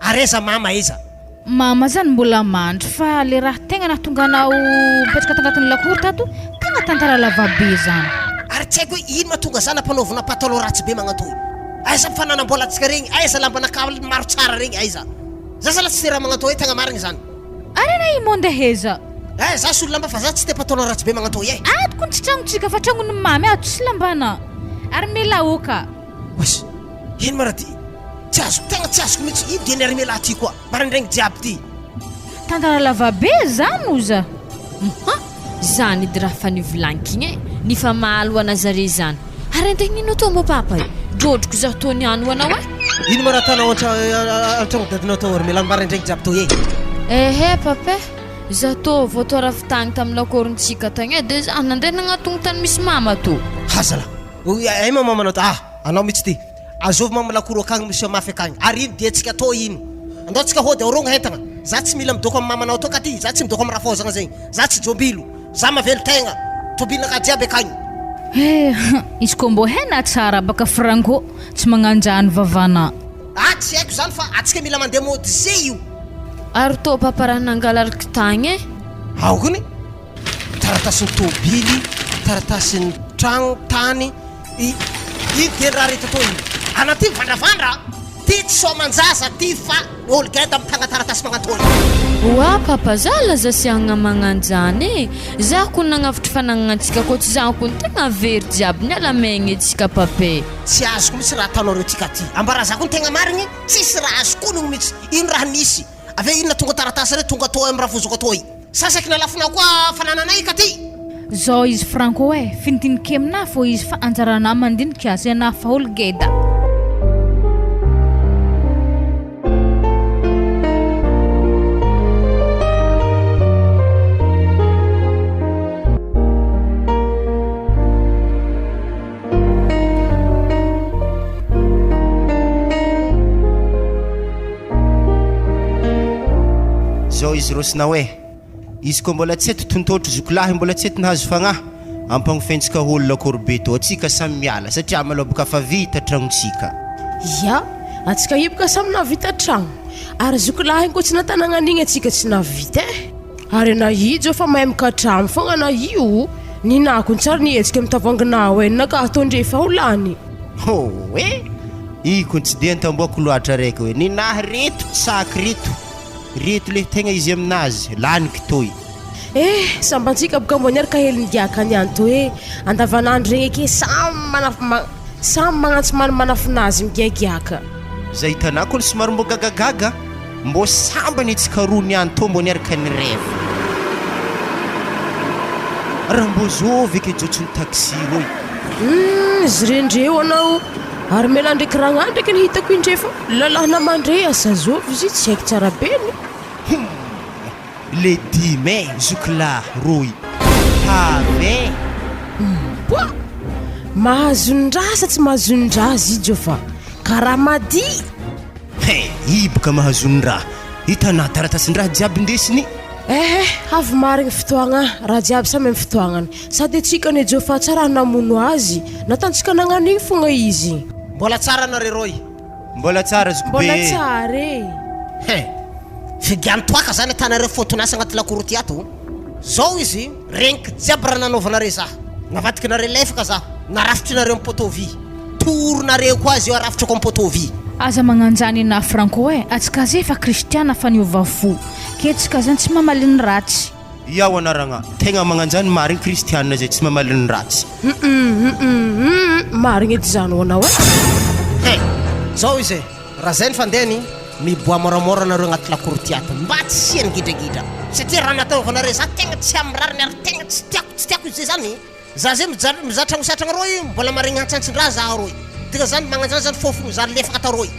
Ary aiza mama aiza? Mama zany mbola mandry fa le raha tegna nahatonga anao nipetraka tagnatin'ny lakoro tato tegna tantara lavabe zany. Ary tsy haiko hoe ino mahatonga za nampanaovina patalon ratsy be magnantoy. Aiza fananam-bolantsika regny, aiza lambanakahy maro tsara regny aiza. Za zala tsy te raha magnantoy tegna marigny zany. Ary ana i monde heza. Eh za solo lamba fa za tsy te patalon ratsy be magnantoy eh. Ato kony tsy tragnontsika fa tragnon'i mamy ato tsy lambana. Ary mila oka. Ois! Ino ma raha ty? Tsy azoko, tegna tsy azoko mihitsy, ino dian'ny armée lahy ty koa? Maraindraigny jiaby ty. Tantara lava be zany oza. Mha! Zany edy raha fa nivolaniko igny e! Nifamaly ho ana zare zany. Ary andeha nino atao mbô papa e? Drôdroko zaho tô niany ho anao e! Ino ma raha ataonao an-tragno dadinao tao armée lahy maraindraigny jiaby tô e? Ehe papa e! Zaho tô vao tô avy tagny tamin'ny lakôrontsika tagny e, de zaho nandeha nagnatogno tany misy mama tô. Hazalahy! Ay ma mamanao to, ah! Anao mihitsy ty. Azovy mama lakoro akagny misy mafy akagny. Ary ino dia tsika tô ino. Andao tsika hody aorogno entagna. Za tsy mila midoko am mamanao tô ka ty. Za tsy midoko am rafozagna zegny. Za tsy jombilo. Za mavelo tegna. Tobilinakahy jiaby akagny. Eh izy koa mbô hena tsara baka franco tsy magnanjany vavana. Ah tsy haiko zany fa atsika mila mandeha mody ze io. Ary tô papa raha nangalariko tagny eh. Ao kony. Taratasin'ny tôbily, taratasin'ny tragno, tany, i ino dia raha rehetra atao ino. Ana ty mivandravandra a! Ty tsy soamanjaza ty fa olo geda mitagna taratasy magnatôly. Oa papa za laza siagna magnanjany e! Za kony nagnavotry fanagnantsika koa tsy za kony tegna very jiaby niala maigny tsika papa e! Tsy azoko mitsy raha ataonareo ty ka ty. Ambara za kony tegna marigny, tsisy raha azoko onogno mitsy. Ino raha nisy? Avy eo inona tonga taratasy reo tonga tô am rafozako tô i. Sasaky nalafonao koa fanananay ka ty. Zao izy franco eh, fintinike aminah fô izy fa anjaranah mandinika azy anah fa olo geda. Zao izy Rosinao eh! Izy koa mbola tsy eto tontotro zokilahy mbola tsy eto nahazo fagnahy, ampagnofentsika holo lakoro be tô atsika samy miala satria malôha boka fa vita tragnontsika. Ya, atsika io boka samy nahavita tragno, ary zokilahy koa tsy natanagna an'igny atsika tsy nahavita eh! Ary anà io zao fa mahay mikatramo fogna anà io, ninà kony tsary nihetsika amy tavoahanginao eh, ninà ka ataondre fa ho lany. Oe! Io kony tsy dia nitamboako loatra raiky hoe ninahy reto tsaky reto, reto le tegna izy aminazy, laniko toy. Eh, sambantsika boka mbô niaraka hely nigiaka niany to eh, andavanandro regny eke samy manaf ma samy magnantso man manafinazy migiagiaka. Za hitanà kony somary mbô gagagaga, mbô sambany antsika roa niany tô mbô niaraka nirevy. Raha mbô zôvy eke jôtson'ny taxi rôy. Humm izy rendreo anao ary mialà ndraiky ragnà ndraiky ny hitako indre fa lalàna mandre asa zôvy izy tsy haiko tsara be ny. Humm le dimy eh zokilahy roy have eh. Boa! Mahazon-draha sa tsy mahazon-draha zijo fa karaha madihy. He, hiboka mahazon-draha. Hitanà taratasin-draha jiaby ndesiny. Eh eh, avy marigny fotoagna, raha jiaby samy am fotoagnany. Sady antsika anie Jofa tsy raha namono azy, natantsika nagnano igny fogna izy. Mbola tsara nareo roy. Mbola tsara zoky be Mbola e. tsara e. He! Figian-toaka zany atanareo fotony asa agnaty lakoro ty ato. Zao izy, regniko jiaby raha nanaovanareo zah. Navadikinareo lefaka zaho, narafitrinareo am poteau vy. Toronareo koa azy io arafitrako am poteau vy. Aza magnanjany enah Franco eh, atsika zay efa kristiana fa niova fo, ke tsika zany tsy mamaly ny ratsy. Iaho anaragna, tegna magnanjany marigny kristiana zay tsy mamaly ny ratsy. Humm humm marigny edy zany ho anao eh. He! Zao izy e, raha zay ny fandehany, miboaha moramora nareo agnaty lakoro ty ato, mba tsy hisian'ny gidragidra, satria raha nataovanareo za tegna tsy amin'ny rariny ary tegna tsy tiako, tsy tiako izy zay zany. Za zay mijaly mizaha tragno satragna rô io mbola maregny antsantsin-draha za rô io dika zany magnanjany zany fofogny za lefaka atao rô io.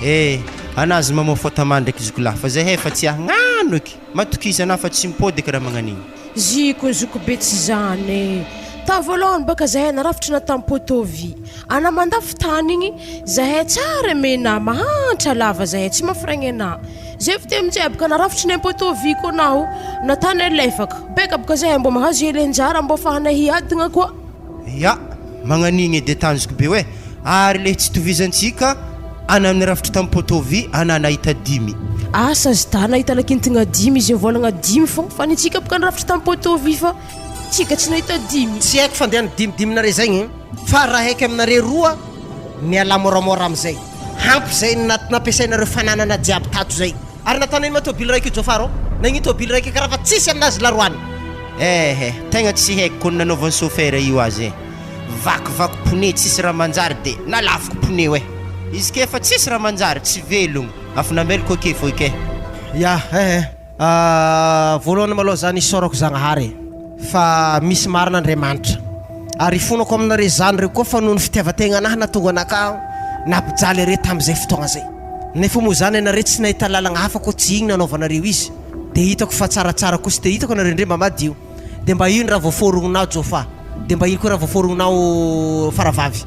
Eh! Anazy mamoa fôtama ndraiky zokilahy fa zahay efa tsy agnano eky! Matokisa anah fa tsy mipody eky raha magnan'igny. Ziko zoky be tsy zany e! Ta voalohany baka zahay narafitry na tam poteau vy ana mandafo tany igny zahay tsara mena mahantra lava zahay tsy mafiragny ana Zay vita aminjay boka narafitry ny poteau vy koa naho natany alefaka beka boka zahay mbô mahazo hely anjara mbô afahanay hiadagna koa. Ya, magnan'igny edy tanjoko be oe, ary le tsy itovizantsika, ana nirafitry tam poteau vy, ana nahita dimy. Asa azy da nahita lakintigna dimy izy vôlagna dimy fô fa ny antsika boka nirafitry tam poteau vy fa tsika tsy nahita dimy. Tsy haiko fandehan'ny dimidiminareo zegny fa raha haiko aminareo roa mialà môramôra amizay. Ampy zay nampiasainareo fananana jiaby tato zay. Ary natao nagnino ma tôbily raiky io Jofar ô? Nagnino tôbily raiky karaha fa tsisy aminazy laroany. Eh eh, tegna tsy haiko kony nanaovan'ny chauffeur io azy eh. Vakivaky pneu tsisy raha manjary de nalafiko pneu eh. Izy ke efa tsisy raha manjary, tsy velogno. Afa nameloko ake fô ike. Ya eh eh. Voalohany malôha zany isaorako Zagnahary e, fa misy marina Andriamanitra. Ary ifonako aminareo zany reo koa fa noho ny fitiavan-tegna anahy nahatonga anakahy nampijaly are tamin'izay fotoagna zay. Nefa moa zany anare tsy nahita lalagna hafa koa tsy igny nanaovanareo izy, de hitako fa tsaratsara kosa de hitako anareo ndre mba madio. De mba ino raha voaforognonao Jofa? De mba ino koa raha voaforognonao faravavy?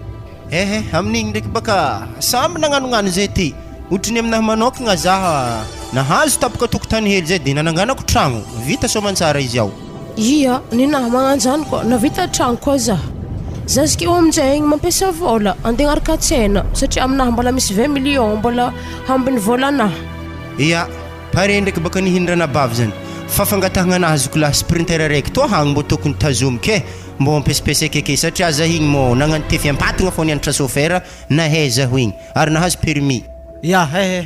Ehe, amin'igny ndraiky baka samby nagnanognano zay ty. Ohatry ny aminahy manokagna zaho nahazo tapaka tokotany hely zay de nananganako tragno, vita soamantsara izy ao. Ia, ninahy magnanjany koa, navita tragno koa zah. Za zkeo aminjay igny mampiasa vôla andeha agnaraka tsena satria aminahy mbola misy vingt millions mbola ambin'ny vôlanahy. Ia, pare ndraiky baka nihin'ny ranabavy zany. Fa fangatahagna anahy zokilahy sprinter araiky toa hagny mbô tokony tazomiko e. Mbô ampiasimpiasy akeke satria za igny mô nagnano tefy ampatagna fô nianatra chauffeur nahay zaho igny ary nahazo permis. Ya eh eh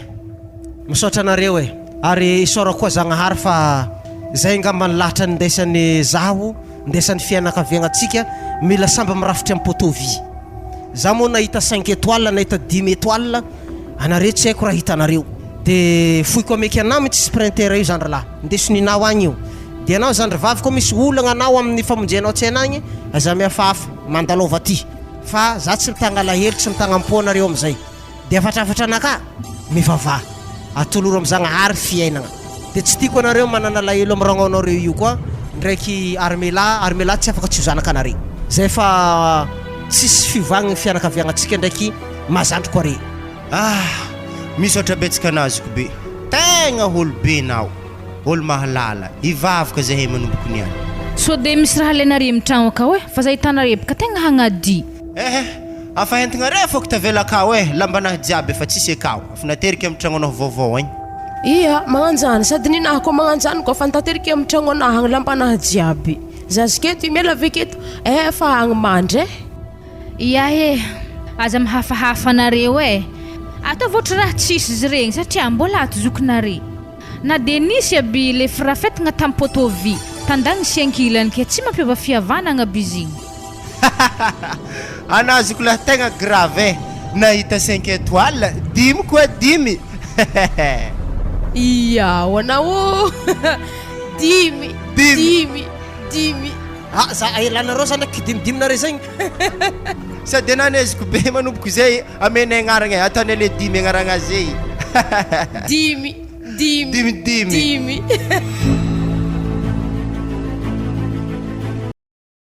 misaotra anareo eh ary isaorako koa Zagnahary fa zay angamba ny lahatra nindaisany zaho nindaisany fianakaviagna-tsika mila samby mirafitry am poteau vy za moa nahita cinq étoiles nahita dimy étoiles anareo tsy haiko raha hitanareo de foiko ameky anah mintsy sprinter io zandry lahy ndeso ninao agny io Dia anao zandry vavy koa misy olagna anao amin'ny famonjenao tsena agny aza mihafahafa mandalova aty fa za tsy mitagna alahelo tsy mitagna am-po anareo amizay dia hafatrafatra anakahy mivavaha atoloro am Zagnahary fiainagna dia tsy tiako anareo manana alahelo am ragnaonareo io koa ndraiky Armela Armela tsy afaka tsy ho zanaka anare zay fa tsisy fiovagna fianakaviagnatsika ndraiky mazandriko are. Ah! Misaotra betsaka anah zoky be. Tegna olo be nao. Olo mahalala, hivavaka zahay manomboka niany. Sao de misy raha alainare am tragno akao eh, fa za hitanare bka tegna hagnadia. Eh eh, afa entigna fôko tavela akao eh, lambanahy jiaby efa tsisy akao, efa nateriky am tragnonao vaovao agny. Ia, magnanjany, sady ninahy koa magnanjany koa fa nitateriky am tragno anahy agny lambanahy jiaby. Za ziketo i miala avy aketo, eh fa agny mandry eh. Ia eh! Aza mihafahafa nareo eh! Ataovy ohatry raha tsisy izy regny satria mbola ato zokinare. Na dia nisy aby le firafetagna tam poteau vy tandagny sy ankilany ke tsy mampiova fihavanagna aby izy igny. Anah zoky lahy tegna grave eh! Nahita cinq étoiles, dimy koa dimy! Iao anao ô! Dimy, dimy, dimy. Ah za elanareo zany kidimidimy nareo zegny. Sady anah neziko be manomboko izay amenay agnaragna e, ataonay le dimy agnaragna azy e. Dimy, dimy, Dimy, dimy. dimy.